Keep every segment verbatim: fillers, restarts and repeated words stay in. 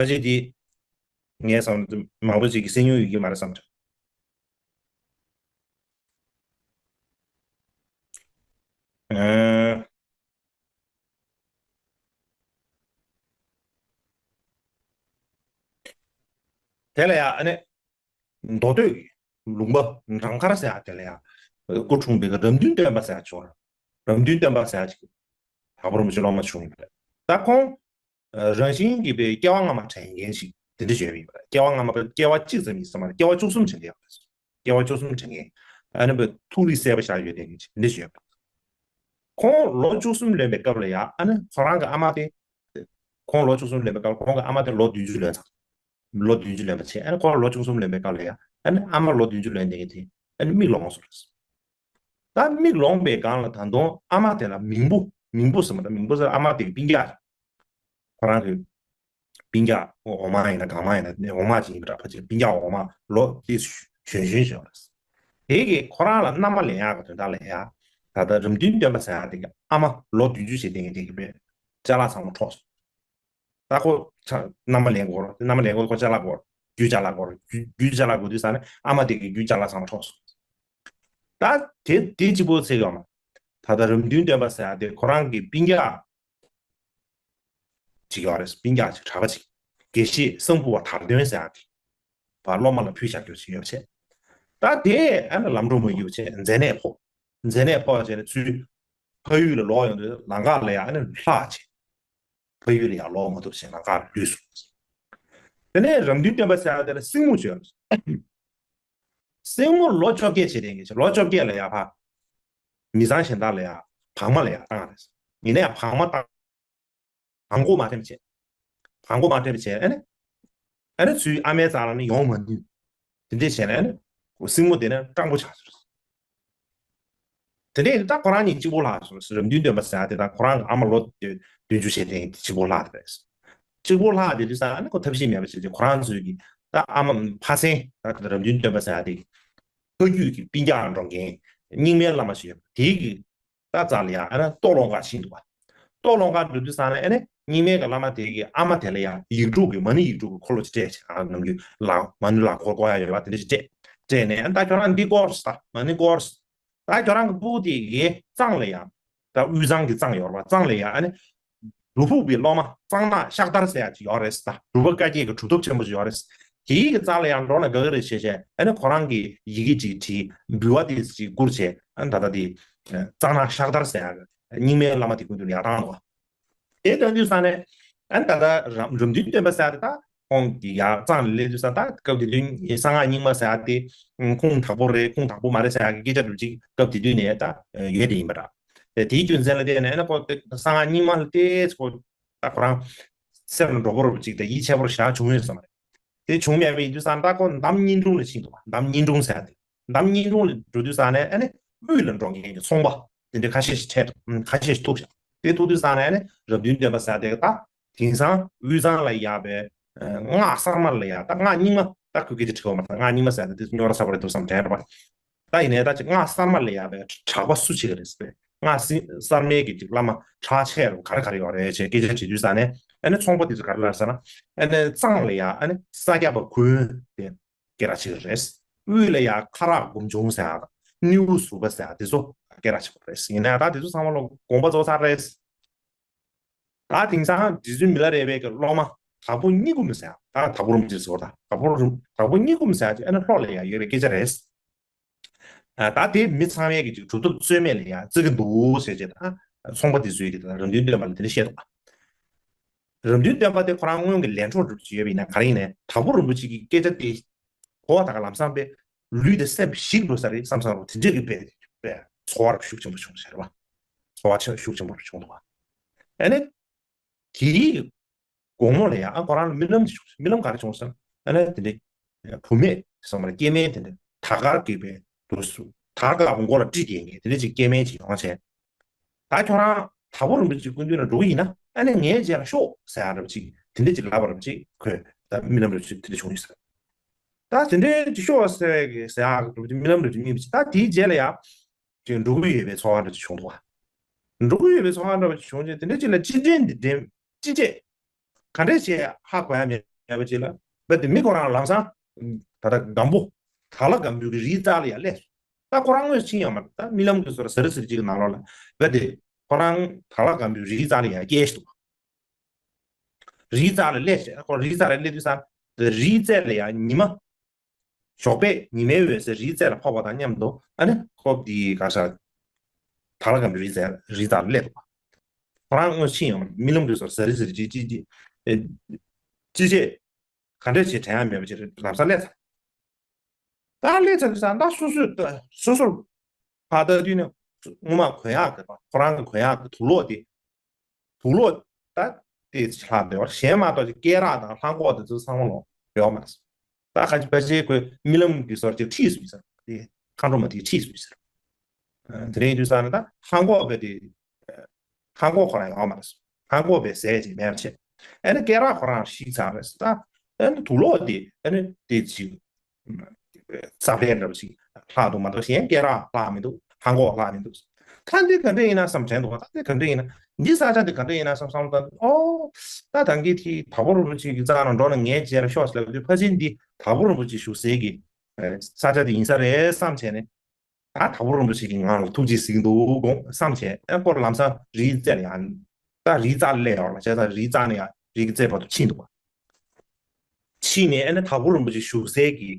ཕལ་ཆེར་དེ་ངས་བསམ་མང་པོ་ཅིག་གིས་གསན་མྱོང་ཡོད་ཀྱི་མ་རེད་བསམ་བྱུང་། ཨ། དེ་ལ་ཡང་ཨ་ནི་མདོ་སྟོད་ཀྱི་ལུང་པ་རང་མཁར་ཟེར་ཡག་དེ་ལ་ཡང་སྐུ་འཁྲུངས་པའི་རབ་འདུན་སྟོན་པ་ཟེར་ཡག་བྱུང་། རབ་འདུན་སྟོན་པ་ཟེར་ཡག་ཅིག་དྭགས་པོ་རིན་པོ་ཆེ་སློབ་མ་བྱུང་ཡོད་པ་རེད། ད་ཁོང་རང་བཞིན་གྱིས་པའི་སྐྱེ་བ་སྔ་མ་དྲན་མཁན་ཞིག་དེ་འདྲ་བརྗོད་པ་ཡིན་པ་རེད། སྐྱེ་བ་སྔ་མ་སྐྱེ་བ་གཅིག་ཙམ་ཡིན་ས་མ་རེད། སྐྱེ་བ་བཅུ་གསུམ་དྲན་མཁན་ཡོད་རེད། སྐྱེ་བ་བཅུ་གསུམ་དྲན་མཁན། ཨ་ནི་པའི་ཐུགས་རིག་གསལ་པོ་ཤར་ཡོད་དེ་འདྲ་བརྗོད་པ། ཁོང་ལོ་བཅུ་གསུམ་ལོན་པའི་སྐབས་ལ་ཡང་ཨ་ནི་ཁོ་རང་གི་ཨ་མ་དེ། ཁོང་ལོ་བཅུ་གསུམ་ལོན་པའི་སྐབས་ལ་ཁོང་གི་ཨ་མ་དེ་ལོ་བདུན་ཅུ་ལོན་ཚར། ལོ་བདུན་ཅུ་ལོན་པ་བྱས། ཨ་ནི་ཁོང་ལོ་བཅུ་གསུམ་ལོན་པའི་སྐབས་ལ་ཡང་ཨ་ནི་ཨ་མ་ལོ་བདུན་ཅུ་ལོན་དེ་གི་དེ་ཨ་ནི་མིག་ལོང་སོང་རེད། ད་མིག་ལོང་པའི་སྒང་ལ་ད་དུང་ཨ་མ་དེ་ལ་མིང་པོ། མིང་པོ་ཟེར་མ་ད་མིང་པོ་ཟེར་ཨ་མ་དེ་གི་སྤུན་ཀྱག་ཁོ་རང་གི་སྤུན་ཀྱག་འོག་མ་ཡིན་ན་སྒང་མ་ཡིན་ན་འོག་མ་ཅིག་ཡིན་པ་འདྲ། ཕལ་ཆེར་སྤུན་ཀྱག་འོག་མ་ལོ་དེ་གཞོན་གཞོན་ཞིག་ཡོད་རེད། དེ་གི་ཁོ་རང་ལ་མནའ་མ་ལེན་ཡག་གི་དོན་དག་ལ་ཡ། ད་ལྟ་རབ་འདུན་སྟོན་པ་ཟེར་ཡག་དེ་གི་ཨ་མ་ལོ་བདུན་ཅུ་བྱས་དེ་གི་དེ་གི་པའི་ཅ་ལག་ཚང་མ་འཕྲོག་སོང་། ད་ཁོ་ཆ་མནའ་མ་ལེན་དགོས་རེད། མནའ་མ་ལེན་དགོས། ཁོ་ཅ་ལག་དགོས་རེད། རྒྱུ་ཅ་ལག་དགོས་རེད། རྒྱུ་རྒྱུ་ཅ་ལག་དགོས་དུས་ཙང་ནས་ཨ་མ་དེ་གི་རྒྱུ་ཅ་ལག་ཚང་མ་འཕྲོག་སོང་། ད་དེ་དེ་གཅིག་པོ་ཚེ་གི་ཡོད་མ། ད་ལྟ་རབ་འདུན་སྟོན་པ་ཟེར་ཡག་དེ་ཁོ་རང་གི་སྤུན་ཀྱག་ཅིག་ཡོད་རེད། སྤུན་ཀྱག་ཅིག་གྲྭ་པ་ཅིག་དགེ་བཤེས་གསང་ཕུ་བ་དར་སྟོན་ཟེར་ཡག་དེ་བ་སློབ་མ་ལ་ཕུལ་བཞག་རྒྱུ་ཅིག་ཡོད་བྱས། ད་དེ་ཨ་ནི་ལམ་འགྲོ་མ་ཡོད་བྱས་མཛེ་ནད་ཕོག་མཛེ་ནད་ཕོག་བྱས་ནས་ཚུར་ཕ་ཡུལ་ལ་ལོག་ཡོང་དུས་ལམ་ཁ་ལ་ཡ་ཨ་ནི་ལྷག་བྱས། ཕ་ཡུལ་ལ་ཡང་ལོག་མ་ཐུབ་ཞེས་ལམ་ཁར་ལུས་སོང་། དེ་ནས་རབ་འདུན་སྟོན་པ་ཟེར་ཡག་དེ་ལ་སྲིང་མོ་བྱོན། སྲིང་མོ་ལོ་བཅོ་བརྒྱད་བྱས་དེ་ངེས་ལོ་བཅོ་བརྒྱད་ལ་ཡ་ཕ། མི་ཚང་གཞན་དག་ལ་ཡ་བག་མ་ལ་ཡ་བཏང་རེད། ཡིན་ན་ཡང་བག་མ་བཏང་། བག་མགོ་མ་འདྲེན་པ་བྱས། བག་མགོ་མ་འདྲེན་པ་བྱས་ཨ་ནི། ཨ་ནི་ཚུར་ཨ་མའི་རྩ་ལ་ནི་ཡོང་མ་ནུས། དེ་འདྲས་བྱས་ནས་ཨ་ནི། སྲིང་མོ་དེ་ནི་སྤྲང་པོ་ཆགས་སོང་། དེ་ནས་ད་ཁོ་རང་གཉིས་གཅིག་པོ་ལྷག་སོང་། རབ་འདུན་སྟོན་པ་ཟེར་ཡག་དེ་དང་ཁོ་རང་གི་ཨ་མ་ལོ་བདུན་ཅུ་བྱས་དེ་གཅིག་པོ་ལྷག་དེ་རེད། གཅིག་པོ་ལྷག་དེ་དུས་ཙང་ཨ་ནི་ཁོ་ཐབས་ཤེས་མེད་པ་བྱས་ཏེ་ཁོ་རང་ཚོའི་གི་ད་ཨ་མ་ཕ་སེང་ད་རབ་འདུན་སྟོན་པ་ཟེར་ཡག་དེ་ཕ་རྒྱུད་ཀྱི་སྤུན་ཀྱག་འགྲོ་མཁན་རྙིང་མའི་བླ་མ་ཞིག་ཡོད་པ་དེའི་གི་ད་རྩ་ལ་ཡ་ཨ་ནི་སྟོད་ལུང་དཀར་ཕྱིན་འདུག་པ། སྟོད་ལུང་དཀར་འགྲོ་དུས་ཙང་ནས་ཨ་ནི་རྙིང་མའི་གི་བླ་མ་དེ་གི་ཨ་མ་དེ་ལ་ཡ་ཡིག་དྲུག་གི་མ་ཎི་ཡིག་དྲུག་གི་འཁོར་ལོ་ཅིག་སྤྲད་བྱས། ཨ་ནམ་རྒྱུན་ལ་མ་ཎི་ལག་འཁོར་བསྐོར་ཡ་ཡོད་པ་དེ་འདྲ་ཅིག་སྤྲད། སྤྲད་ནས་ཨ་ནི་ད་ཁྱོད་རང་འདི་བསྐོར་ཟེར། མ་ཎི་བསྐོར་ཟེར། ད་ཁྱོད་རང་གི་སྤུ་གུ་དེ་གི་གཙང་ལ་ཡ་ད་དབུས་གཙང་གི་གཙང་ཡོད་རེད་པ། གཙང་ལ་ཡ་ཨ་ནི། སྒྲུབ་ཕུག་པའི་སློབ་མ་གཙང་ནག་ཤཱཀ་དར་ཟེར་ཡག་ཅིག་ཡོད་རེད་ཟེར། ད་སྒྲུབ་པ་བཀའ་བརྒྱད་ཀྱི་གྲུབ་ཐོབ་ཆེན་པོ་ཅིག་ཡོད་རེད་ཟེར། དེའི་གི་རྩ་ལ་ཡང་འགྲོ་ན་དགའ་གི་རེད་བྱས་བྱས་ཨ་ནི་ཁོ་རང་གི་ཡི་གེ་ཅིག་བྲིས། འབུལ་བ་དེ་ཅིག་བསྐུར་བྱས་ཨ་ནི་ད་ལྟ་དེ་གཙང་ནག་ཤཱཀ་དར་ཟེར་ཡག་གི་རྙིང་མའི་བླ་མ་དེ་ཀུན་ཏུ་ཡར་བཏང་འདུག་དེ་ལྟ་དུས་ཙང་ནས་ཨ་ནི་ད་ལྟ་རབ་རབ་འདུན་སྟོན་པ་ཟེར་ཡག་དེ་ད་ཁོང་གི་ཡར་གཙང་ལ་སླེབས་དུས་ཙང་ད་སྐབས་དེ་དུས་གསང་སྔགས་རྙིང་མ་ཟེར་ཡག་དེ་ཁུངས་དག་པོ་རེད་ཁུངས་དག་པོ་མ་རེད་ཟེར་ཡག་གི་སྐད་ཆ་འདྲ་ཅིག་སྐབས་དེ་དུས་ནས་ད་ཡོད་དེ་ཡིན་པ་འདྲ། དེའི་རྒྱུ་མཚན་ལ་བརྟེན་ནས་ཨ་ནི་ཁོ་དེ་གསང་སྔགས་རྙིང་མ་ལ་བལྟས་ཁོ་ད་ཁོ་རང་སེམས་ལ་འགྲོ་པོ་རུ་ཅིག་དང་ཡིད་ཆེས་པོ་རུ་བཞག་བྱུང་ཡོད་ས་མ་རེད། དེ་བྱུང་མེད་པའི་དུས་ཙང་ད་ཁོ་འདམ་སྙིང་དྲུང་ལ་ཕྱིན་འདུག་འདམ་སྙིང་དྲུང་ཟེར་ཏེ། འདམ་སྙིང་དྲུང་ལ་འགྲོ་དུས་ཙང་ནས་ཨ་ནི་དབུས་ལ་འགྲོ་མཁན་གྱི་ཚོང་པ་དེ་འདྲ་ཁ་ཤས་ཤིག་འཕྲད་འདུག་ཁ་ཤས་ཤིག་ཐུག་ཤག་དེ་ཐུག་དུས་ཙང་ནས་ཨ་ནི་རབ་འདུན་སྟོན་པ་ཟེར་དེ་ད་དེང་སང་དབུས་གཙང་ལ་ཡག་པའི་སྔགས་གསར་མ་ལ་ཡག་ད་སྔགས་རྙིང་མ་ད་ཁོས་སྐད་ཆ་དྲི་བ་མ་ད་སྔགས་རྙིང་མ་ཟེར་ཏེ་དེ་རྙོག་དྲ་ཚ་པོ་རེད་འདུག་བསམ་དྲན་རེད་པ། ད་ཡིན་ནའི་ད་ཅིག་སྔགས་གསར་མ་ལ་ཡག་པའི་གྲགས་པ་སུ་བྱེད་ཀྱི་རེད་ཟེར། སྔགས་སྲིད་གསར་མའི་གི་ཅིག་བླ་མ་གྲགས་ཆེ་རུ་ག་རེ་ག་རེ་ཡོད་རེད་ཅེས་སྐད་ཆ་དྲིས་དུས་ཙང་ནས་ཨ་ནི་ཚོང་པ་དེ་ཚོ་ག་རེ་ལབ་ཟེར་ན་ཨ་ནི་གཙང་ལ་ཡ་ཨ་ནི་ས་སྐྱ་པ་དགོན་དེ་སྐད་གྲགས་ཆེ་གི་རེད། དབུས་ལ་ཡ་ཁ་རག་སྒོམ་ཆུང་ཟེར་ཡ་དང་སྣེའུ་ཟུར་པ་ཟེར་ཡ་དེ་ཚོ་སྐད་གྲགས་ཆེ་པོ་རེད། ཡིན་ན་ཡང་ད་དེ་ཚོ་ཚང་མ་ལ་དགོངས་པ་རྫོགས་ཚར་རེད། ད་དེང་སང་རྗེ་བཙུན་མི་ལ་རས་པའི་གི་སློབ་མ་དྭགས་པོ་གཉིས་ཀུན་ཟེར་ཡ་ད་དྭགས་པོ་རིན་པོ་ཆེ་ཟེར་བ་ད་དྭགས་པོ་རིན་དྭགས་པོ་གཉིས་ཀུན་ཟེར་ཡ་ཅིག་ཨ་ནི་ལྷོ་ལ་ཡ་ཡོད་པའི་སྐད་ཆ་རེད། ད་དེ་མི་ཚང་མས་ཀྱི་ཅིག་གྲུབ་ཐོབ་རྩོད་མེད་ལ་ཡང་བརྩི་གི་འདུག་ཟེར་བྱས་ད་ཚོང་པ་དེ་ཚོས་ཀྱི་ད་རབ་འདུན་སྟོན་པ་ལ་དེ་འདྲ་བཤད་འདུག་རབ་འདུན་སྟོན་པ་དེ་ཁོ་རང་སྔོན་གྱི་ལས་འཕྲོ་འདྲ་ཅིག་ཡོད་པ་ཡིན་ན་ག་རེ་ཡིན་ནའི་དྭགས་པོ་རིན་པོ་ཆེ་གི་སྐད་ཆ་དེ་གོ་བ་ད་ག་ལམ་སང་པའི་ལུས་དང་སེམས་ཞིག་འགྲོ་ས་རེད་བསམ་བསམ་རུ་དེ་འདྲ་གི་པའི་པའི་ཚོར་བ་ཤུགས་ཆེན་པོ་བྱུང་ཟེར་བ། ཚོར་བ་ཤུགས་ཆེན་པོ་བྱུང་འདུག་བ། ཨ་ནི། དེའི་དགོང་མོ་ལ་ཡང་ཨ་ཁོ་རང་ལ་རྨི་ལམ་ཅིག་བྱུང་། རྨི་ལམ་ག་རེ་བྱུང་ཟེར་ན་ཨ་ནི་དེ་འདྲའི་བུད་མེད་ཟེར་མ་རེད་སྐྱེ་དམན་དེ་འདྲ་དར་དཀར་གྱི་པའི་དུ་སུ་དར་དཀར་མགོ་ལ་དཀྲིས་བསྡད་མཁན་དེ་འདྲ་ཅིག་སྐྱེ་དམན་ཅིག་ཡོང་བྱས། ད་ཁྱོད་རང་དྭགས་པོ་རིན་པོ་ཆེ་སྐུ་མདུན་ལ་འགྲོ་གི་ཡིན་ན་ཨ་ནི་ངའི་རྗེས་ལ་ཤོག་ཟེར་ཡག་འདྲ་པོ་ཅིག་དེ་འདྲ་ཅིག་ལབ་པ་འདྲ་པོ་ཅིག་ཁོས་ད་རྨི་ལམ་འདྲ་པོ་ཅིག་དེ་འདྲ་བྱུང་ཡོད་ཟེར། ད་དེ་འདྲའི་ཅིག་ཤོག་ཟེར་བའི་གི་ཟེར་ཡག་འདྲ་པོ་ཅིག་རྨི་ལམ་འདྲ་པོ་ཅིག་རྨིས་པ་ཅིག་ད་དེའི་རྗེས་ལ་ཡང་ཅིག་འགྲོ་གི་ཡོད་པའི་ཚོར་བ་འདྲ་ཅིག་བྱུང་འདུག་བ། འགྲོ་གི་ཡོད་པའི་ཚོར་བ་འདྲ་པོ་ཅིག་བྱུང་རྗེས་དེ་འདྲ་ཅིག་ལ་ཅི་འདྲའི་འདི་འདྲའི་ཅི་བྱེད་ག་འདྲས་བྱས་ཧ་གོ་ཡ་མེད་ མེད་པ་ཅིག་ལ། རྦད་དེ་མི་ཁོ་རང་ལམ་སང་ད་ལྟ་སྒམ་པོ། དྭགས་ལྷ་སྒམ་པོའི་གི་རིའི་རྩ་ལ་ཡར་སླེབས་སོང་། ད་ཁོ་རང་དངོས་སུ་ཕྱིན་ཡོད་མ་རེད། ད་རྨི་ལམ་གྱི་བཟོ་འདྲ་ཟ་རི་ཟི་རི་ཅིག་གི་ནང་ལོགས་ལ་རྦད་དེ་ཁོ་རང་དྭགས་ལྷ་སྒམ་པོའི་རིའི་རྩ་ལ་ཡར་སྐྱེལ་བཞིན་འདུག་རིའི་རྩ་ལ་སླེབས་བྱས། ཁོ་རིའི་རྩ་ལ་སླེབས་དུས་ཙང་། རིའི་རྩེ་ལ་ཡར་ཉི་མ། ཞོགས་པའི་ཉི་མའི་འོད་ཟེར་རིའི་རྩེ་ལ་ཕོག་པ་དང་མཉམ་དུ། ཨ་ནི་ཁོ་དེའི་ག་ས། དྭགས་ལྷ་སྒམ་པོའི་རིའི་རྩེ། རིའི་རྩ་ལ་སླེབས་འདུག་ཁོ་རང་དངོས་སུ་ཕྱིན་ཡོད་མ་རེད། རྨི་ལམ་གྱི་བཟོ་འདྲ་ཟ་རི་ཟི་རི་ཅིག་ཅིག་ཅིག་ཨེ། ཅི་བྱེད། ག་འདྲ་བྱེད་དྲན་ཡ་མེད་པ་ཅིག་རེད། ལམ་སང་སླེབས་ཚར། ད་སླེབས་ཚར་དུས་ཙང་ད་སོ་སོས་ད་སོ་སོར་ཕར་ལྟ་དུས་ནི། སྔོན་མ་གོན་ཡག་གི། ཁོ་རང་གི་གོན་ཡག་གི་དུག་ལོག་དེ། དུག་ལོག་ད་དེ་ལྷག་འདུག་གཞན་མ་གཏོགས་ཀྱི་སྐེ་རགས་དང་ལྷམ་གོག་དེ་ཚོ་ཚང་མ་ལོག་ཡོད་མ་རེད། ད་ཁ་ཅིག་ཕལ་ཆེར་ཁོས་རྨི་ལམ་གྱི་བཟོ་འདྲ་ཅིག་ཁྲིད་སོང་ཟེར། དེ་མཁའ་འགྲོ་མ་དེས་ཁྲིད་སོང་ཟེར། ཨ། དེ་རིང་དུས་ཙང་ནི་ད་ལྷམ་གོག་གི་དེ། ལྷམ་གོག་ཁོ་རང་ཡོད་མ་རེད། ལྷམ་གོག་པའི་ཟས་ཅིག་མེད་པ་བྱས། ཨ་ནི་སྐེ་རགས་ཁོ་རང་བཤིག་ཚར་རེད། ད་ཨ་ནི་དུག་ལོག་དེ་ཨ་ནི་དེ་ཅིག་ས་ཕྲན་འདྲ་པོ་ཞིག་ལྷག་འདུག་མ་གཏོགས། གཞན་སྐེ་རགས་ལྷག་མི་འདུག་ལྷམ་གོག་ལྷག་མི་འདུག་ད་འདི་ག་འདྲ་ཡིན་ན་བསམ་དྲན་འདུག་ད་འདི་ག་འདྲ་ཡིན་ན། འདི་ས་ཆ་འདི་ག་འདྲ་ཡིན་ན་བསམ་བསམ་ད། ཨོ། ད་ད་གིན་དེ་དྭགས་པོ་རིན་པོ་ཆེ་གི་རྩ་ནང་འགྲོ་ན་ངའི་རྗེས་ལ་ཤོག་ཟེར་ལབ་དུས། ཕལ་ཆེར་འདི་དྭགས་པོ་རིན་པོ་ཆེ་བཞུགས་སའི་གི་ས་ཆ་དེ་ཡིན་ས་རེད་བསམ་བྱས་ནས། ད་དྭགས་པོ་རིན་པོ་ཆེ་གིས་ང་ལ་ཐུགས་རྗེ་གཟིགས་འདུག་དགོངས་བསམ་བྱས། ཨ། ཁོ་ལམ་སང་རིའི་རྩེ་ལ་ཡར། ད་རིའི་རྩ་ལ་སླེབས་ཡོད་རེད། བྱས་ཙང་རིའི་རྩ་ནས་ཡར་རི་གི་རྩེ་བར་དུ་ཕྱིན་འདུག་པ། ཕྱིན་ནས་ཨ་ནི་དྭགས་པོ་རིན་པོ་ཆེ་བཞུགས་སའི་གི་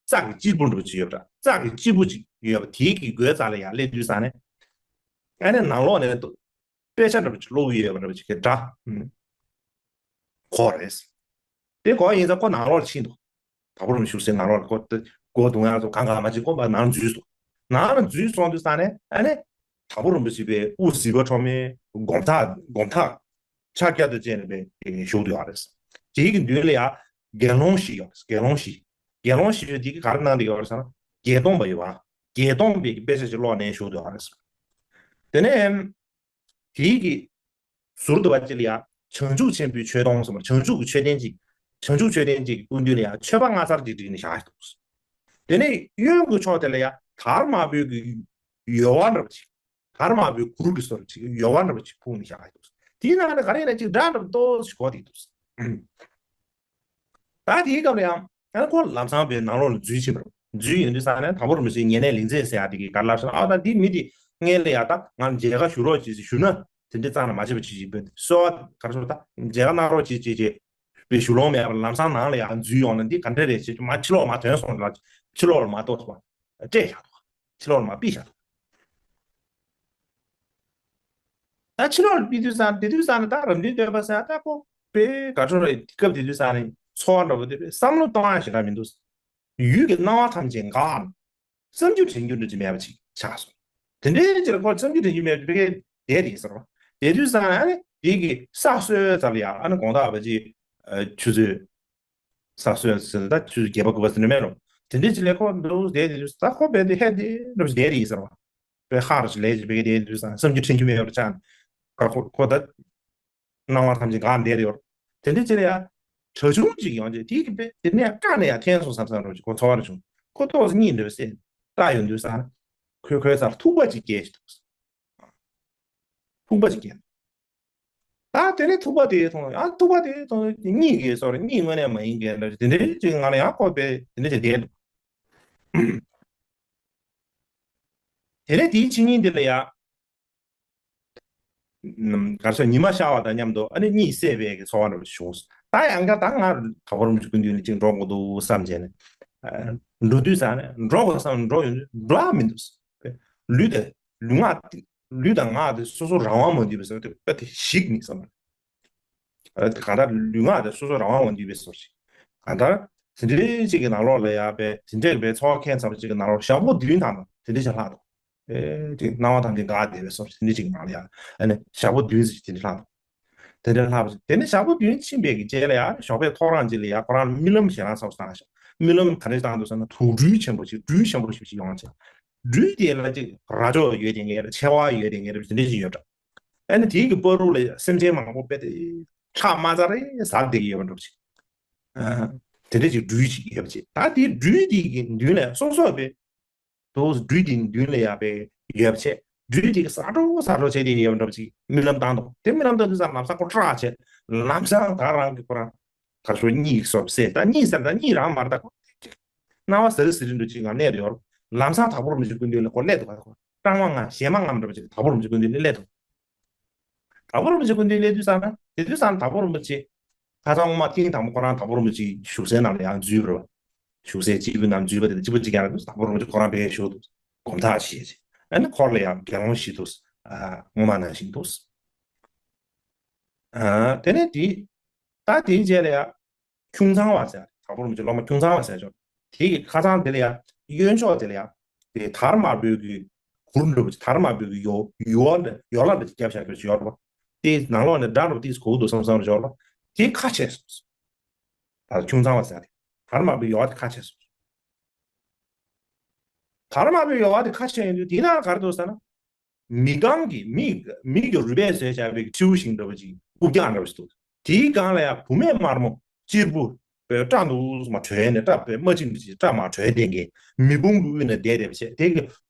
རྩྭ་གི་གཅེར་བུ་འདྲ་པོ་ཅིག་ཡོད་པ་འདྲ། རྩྭ་གི་གཅེར་བུ་ཅིག་ཡོད་པ་དེའི་གི་སྒོའི་རྩ་ལ་ཡར་སླེབས་དུས་ཙང་ནས། ཨ་ནི་ནང་ལོགས་ནས་དཔེ་ཆ་འདྲ་པོ་ཅིག་ཀློག་གི་ཡོད་པ་འདྲ་པོ་ཅིག་གི་སྒྲ་གོ་རེད། དེ་གོ་ཡིན་ཙང་ཁོ་ནང་ལོགས་ལ་ཕྱིན་འདུག་དྭགས་པོ་རིན་པོ་ཆེ་བཞུགས་སའི་ནང་ལོགས་ལ་ཁོ་སྒོ་རྡུང་ཡག་ཚོ་གང་གང་མ་བྱེད། ཁོ་ཕར་ནང་འཛུལ་སོང་། ནང་ལ་འཛུལ་སོང་དུས་ཙང་ནས། ཨ་ནི་དྭགས་པོ་རིན་པོ་ཆེ་པའི་དབུ་གཟིག་པ་ཁྲོམ་མའི་སྒོམ་ཐག་སྒོམ་ཐག་ཕྱག་རྒྱ་དང་བཅས་ནས་པའི་བཞུགས་བསྡད་ཡོད་རེད། དེའི་གི་མདུན་ལ་ཡར་དགེ་སློང་བཞི་ཡོད་རེད། དགེ་སློང་བཞི། དགེ་སློང་བཞི་ཡོད། དེ་གིས་ག་རེ་གནང་བསྡད་ཡོད་རེད་ཟེར་ན། བརྒྱད་སྟོང་པ་ཡོད་པ། བརྒྱད་སྟོང་པའི་གི་དཔེ་ཆ་ཅིག་ཀློག་ནས་བཞུགས་བསྡད་ཡོད་རེད། དེ་ནས་དེའི་གི་ཟུར་དུ་བ་ཅིག་ལ་ཡ་བྱང་ཆུབ་ཆེན་པོའི་མཆོད་སྡོང་ཟེར་བ། བྱང་ཆུབ་ཀྱི་མཆོད་རྟེན་ཅིག་བྱང་ཆུབ་མཆོད་རྟེན་ཅིག་གི་སྐུ་མདུན་ལ་ཡ་མཆོད་པ་ལྔ་ཚར་ཅིག་བསྒྲིགས་ནས་བཞག་འདུག་དེ་ནས་གཡོན་གྱི་ཕྱོགས་དེ་ལ་ཡ་དར་དམར་པོའི་གི་ཡོལ་བ་འདྲ་པོ་ཅིག་དར་དམར་པོའི་གུར་གྱི་བཟོ་འདྲ་ཅིག་ཡོལ་བ་འདྲ་པོ་ཅིག་ཕུབ་ནས་བཞག་འདུག་དེའི་ནང་ལ་ག་རེ་ཡིན་ན་ཅིག་སྒྲ་འདྲ་པོ་ཏོག་ཙམ་གོ་བསྡད་འདུག་ད་དེའི་སྐབས་ལ་ཡང་ཡང་ཁོ་ལམ་སང་པའི་ནང་ལོགས་ལ་འཛུལ་ཕྱིན་པ་རེད། འཛུལ་ཡོང་དུས་ཙང་ནས་དྭགས་པོ་རིན་པོ་ཆེའི་ཉེ་གནས་ལིང་རྩེ་ཟེར་ཡ་དེ་གིས་ག་རེ་ལབ་ཟེར་ན། ཨ། ད་འདི་མི་དེ་སྔོན་ལ་ཡ་ད་ང་ལ་མཇལ་ཁ་ཞུ་རོགས་བྱེད་ཟེར་ཞུས་ན། དེ་འདྲའི་རྩ་ནས་མ་བྱེད་པ་བྱེད་ཅིག་པས་གསོལ་བ་ག་རེ་ཟེར། ད་མཇལ་ཁ་གནང་རོགས་བྱེད་ཅེས་བྱས་པའི་ཞུ་ལོང་མེད་པར་ལམ་སང་ནང་ལ་ཡ་འཛུལ་ཡོང་ན་འདི་ག་འདྲ་རེད་ཅེས། མར་ཕྱི་ལོགས་ལ་མར་ཐོན་སོང་ལ། ཕྱི་ལོགས་ལ་མར་ཐོན་སོང་། བཀྲེས་བཞག་འདུག་ཕྱི་ལོགས་ལ་མར་ཕུད་བཞག་འདུག་ད་ཕྱི་ལོགས་ལ་ཕུད་དུས་ཙང་། དེ་དུས་ཙང་ནས་ད་རབ་འབྲིང་སྟོན་པ་ཟེར་ཡ་ད་ཁོ་དཔེ་ག་ཚོད་རེད། སྐབས་དེ་དུས་ཙང་ནས་ཚོར་བ་འདྲ་པོ་དེ། བསམ་བློ་གཏོང་ཡ་ཞེ་དྲག་མི་འདུག་ཡུལ་གྱི་སྣང་བ་ཐམས་ཅད་འགག་བསམ་རྒྱུ་དྲན་རྒྱུ་འདྲ་ཅིག་མེད་པ་ཅིག་ཆགས་སོང་། དེ་འདྲའི་ཕྱིར་ཁོ་བསམ་རྒྱུ་དྲན་རྒྱུ་མེད་པ་ཅིག་བསྡད་དེ་ཡིན་ཟེར་བ། དེ་དུས་ཙང་ནས་ཨ་ནི་དེ་གི་ས་སྲོས་ཙམ་ལ་ཡ། ཨ་ནི་དགོང་དག་བ་ཅིག་ཨ། ཆུ་ཚོད། ས་སྲོས་ཟེར་ད་ཆུ་ཚོད་བརྒྱད་པ་དགུ་པ་ཟེར་ནི་མེད་རུང་། དེ་འདྲའི་ཅིག་ལ་ཁོ་འདུག་བསྡད་དེ་དུས་ད་ཁོ་དཔེ་དེ་ཧད་དེ་འདྲ་ཅིག་བསྡད་དེ་ཡིན་ཟེར་བ། དཔེ་ཧ་རུ་ཅིག་ལས་ཅིག་བྱེད་ཀྱི་བསྡད་དུས་ཙང་། བསམ་རྒྱུ་དྲན་རྒྱུ་མེད་པར་ཆགས་ནས། ཁོ་ཁོ་ད་སྣང་བ་ཐམས་ཅད་འགག་བསྡད་དེ་ཡོད། དེ་འདྲའི་ཅིག་ལ་ཡ་གྲྭ་ཆུང་ཅིག་ཡོང་རྗེས་དེ་གི་དཔེ་དེ་ནས་བཀག་ནས་ཡ་འཐེན་སོང་བསམ་བསམ་འདྲ་ཅིག་ཁོ་ཚོར་བ་རེ་བྱུང་། ཁོ་ཏོག་ཙམ་གཉིད་འདྲ་བ་སད། ལྟ་ཡོང་དུས་ཙང་ཁོས་ཁོའི་སར་ཐུག་པ་ཅིག་བཀལ་ཞིག་འདུག་ཐུག་པ་ཅིག་བཀལ། ད་དེ་ནས་ཐུག་པ་དེ་མཐོང་། ཡང་ཐུག་པ་དེ་མཐོང་། གཉིད་ཀྱི་སོར་གཉིད་དངོས་གནས་མ་ཡིན་མཁན་འདྲ་དེ་འདྲའི་ཅིག་ང་ལ་ཡང་ཁོ་དཔེ་དེ་འདྲ་ཅིག་བསྡད་འདུག་དེ་ནས་དེའི་ཕྱི་ཉིན་དེ་ལ་ཡ། ནམ་གར་སོ་ཉི་མ་ཤར་བ་དང་མཉམ་དུ་ཨ་ནི་གཉིད་སད་པའི་གི་ཚོར་བ་འདྲ་བྱུང་། ད་ཡང་བསྐྱར་ད་ང་དྭགས་པོ་རིན་པོ་ཆེ་སྐུ་མདུན་ལ་ཅིག་འགྲོ་དགོས་འདུག་བསམ་བྱས་ནས། ཨ། འགྲོ་དུས་ཙང་ནས་འགྲོ་དགོས་བསམ། འགྲོ་ཡོང་དུས་འགྲོ་ཡ་མི་འདུག་ལུས་དེ་ལུས་ངག་ལུས་དང་ངག་དེ་སོ་སོ་རང་དབང་མ་འདུས་པའི་བཟོ་འདྲ་དེ་ཞིག་ནི་བསམ། ཨ། གང་ལྟར་ལུས་ངག་དེ་སོ་སོ་རང་དབང་མ་འདུས་པའི་བཟོ་ཞིག་གང་ལྟར་དེ་འདྲའི་ཅིག་གི་ནང་ལོགས་ལ་ཡ་པའི་དེ་འདྲའི་པའི་ཚོར་བ་ཁྱད་མཚར་པ་ཅིག་གི་ནང་ལོགས་ཞག་པོ་བདུན་ཐམ་དེ་འདྲ་ཞིག་ལྷག་འདུག་ཨེ། ཅིག་སྣང་བ་ཐམས་ཅད་འགག་བསྡད་པའི་བཟོ་ཞིག་དེ་འདྲ་ཅིག་ནང་ལ་ཡ། ཨ་ནི་ཞག་པོ་བདུན་ཙམ་ཞིག་དེ་འདྲ་ལྷག་འདུག་དེ་འདྲ་ལྷག་པ་ཞིག་དེ་ནས་ཞག་པོ་བདུན་ཕྱིན་པའི་གི་རྗེས་ལ་ཡ། ཞོགས་པའི་ཐོ་རངས་ཅིག་ལ་ཡ་ཁོ་རང་རྨི་ལམ་ཞེ་དྲག་ཚ་པོ་བཏང་ཤག་རྨི་ལམ་ག་རེ་བཏང་འདུག་ཟེར་ན། དུག་སྦྲུལ་ཆེན་པོ་ཞིག་སྦྲུལ་ཆེན་པོ་ཞིག་ཞིག་ཡོང་བྱས། སྦྲུལ་དེ་ལ་ཅིག་རྭ་ཅོ་ཡོད་དེ་ངེས་རེད། མཆེ་བ་ཡོད་དེ་ངེས་རེད། དེ་འདྲ་ཞིག་ཡོད་འདྲ། ཨ་ནི་དེའི་གི་བར་དུ་ལ་སེམས་ཅན་མང་པོ་དཔེ་དེ་ཁྲག་དམར་ཚ་རེ་ཟག་བསྡད་ཀྱི་ཡོད་པ་འདྲ་པོ་ཅིག་ཨ། དེ་འདྲ་ཅིག་སྦྲུལ་ཅིག་ཡོད་པ་ཅིག་ད་དེ་སྦྲུལ་དེ་གི་མདུན་ལ་སོ་སོ་དཔེ་དུ་སྦྲུལ་དེ་མདུན་ལ་ཡ་པའི་ཡོད་པ་བྱས། སྦྲུལ་དེ་གི་ཟ་འཕྲོ་ཟ་འཕྲོ་བྱས་དེ་ཡོད་པ་འདྲ་པོ་ཅིག་རྨི་ལམ་བཏང་འདུག་དེ་རྨི་ལམ་བཏང་དུས་ཙང་ལམ་སང་ཁོ་སྐྲག་བྱས། ལམ་སང་ད་རང་གི་ཁོ་རང་ གར་ཤོར་གཉིད་སོགས་སད། ད་གཉིད་སད། ད་གཉིད་རང་མ་རེད། ད་སྣང་བ་ཟེར་ཟེར་འདྲ་ཅིག་ང་གནས་ཡོད། ལམ་སང་དྭགས་པོ་རིན་པོ་ཆེ་སྐུ་མདུན་ལ་ཁོ་སླེབས་འདུག་ག་ཁོ་སྐྲག་མ་ང་ཞེད་མ་ང་འདྲ་པོ་ཅིག་དྭགས་པོ་རིན་པོ་ཆེ་སྐུ་མདུན་ལ་སླེབས་འདུག་དྭགས་པོ་རིན་པོ་ཆེ་སྐུ་མདུན་སླེབས་དུས་ཙམ་ན། དེ་དུས་ཙམ་ན་དྭགས་པོ་རིན་པོ་ཆེ་ཁ་སང་སྔོན་མ་ཐེངས་དང་པོ་ཁོ་རང་དྭགས་པོ་རིན་པོ་ཆེའི་བཞུགས་སའི་ནང་ལ་ཡང་འཛུལ་བ་རེད་པ། བཞུགས་སའི་སྤྱིལ་བུའི་ནང་འཛུལ་བ་དེ་ལ་གཅིག་པ་གཅིག་རྐྱང་རེད། དྭགས་པོ་རིན་པོ་ཆེ་ཁོ་རང་ཕ་གིར་བཞུགས་འདུག་སྒོམ་ཐག་བྱས་བྱས། ཨ་ནི་འཁོར་ལ་ཡང་དགེ་སློང་བཞི་འདུག་ཨ། སྔོན་མ་ནང་བཞིན་འདུག་ཨ། དེ་ནས་དེ། ད་དེའི་རྗེས་ལ་ཡང་། ཁྱུང་ཚང་བ་ཟེར། དྭགས་པོ་རིན་པོ་ཆེ་སློབ་མ་ཁྱུང་ཚང་བ་ཟེར་ཅིག་དེ་གི་ཁ་སང་དེ་ལ་ཡ། གཡོན་ཕྱོགས་དེ་ལ་ཡ། དེ་དར་དམར་པོའི་གི་གུར་འདྲ་པོ་ཅིག་དར་དམར་པོའི་གི་ཡོ་ཡོ་ལ་ཡོ་ལ་འདྲ་ཅིག་བརྒྱབ་བཞག་རྒྱུ་ཅིག་ཡོད་རེད་པ། དེ་ནང་ལོགས་ནས་སྒྲ་འདྲ་པོ་ཏིས་གོ་གི་འདུག་བསམ་བསམ་རེ་ཡོད་རེད་པ། དེ་ཁ་ཕྱེ་སོང་། ད་ཁྱུང་ཚང་བ་ཟེར་དེ། དར་དམར་པོའི་ཡོ་དེ་ཁ་ཕྱེ་སོང་། དར་དམར་པོའི་ཡོ་དེ་ཁ་ཕྱེ་ཡོང་དུས་དེའི་ནང་ག་རེ་འདུག་ཟེར་ན། མི་གང་གི་མི་མི་གི་རུས་པས་བཟོས་བཞག་པའི་ཁྲིའུ་ཤིང་འདྲ་པོ་ཅིག་རྐུབ་བཀྱག་འདྲ་པོ་ཞིག་འདུག་དེའི་སྒང་ལ་ཡང་བུད་མེད་དམར་མོ་གཅེར་བུ་པའི་སྐྲ་འདུག་མ་གྲོལ་ནས་སྐྲ་པའི་རྨ་ཆེན་པོ་ཅིག་སྐྲ་མ་གྲོལ་བསྡད་མཁན་མེ་དཔུང་གི་དབུས་ན་བསྡད་བསྡད་པ་བྱས། དེ་གི་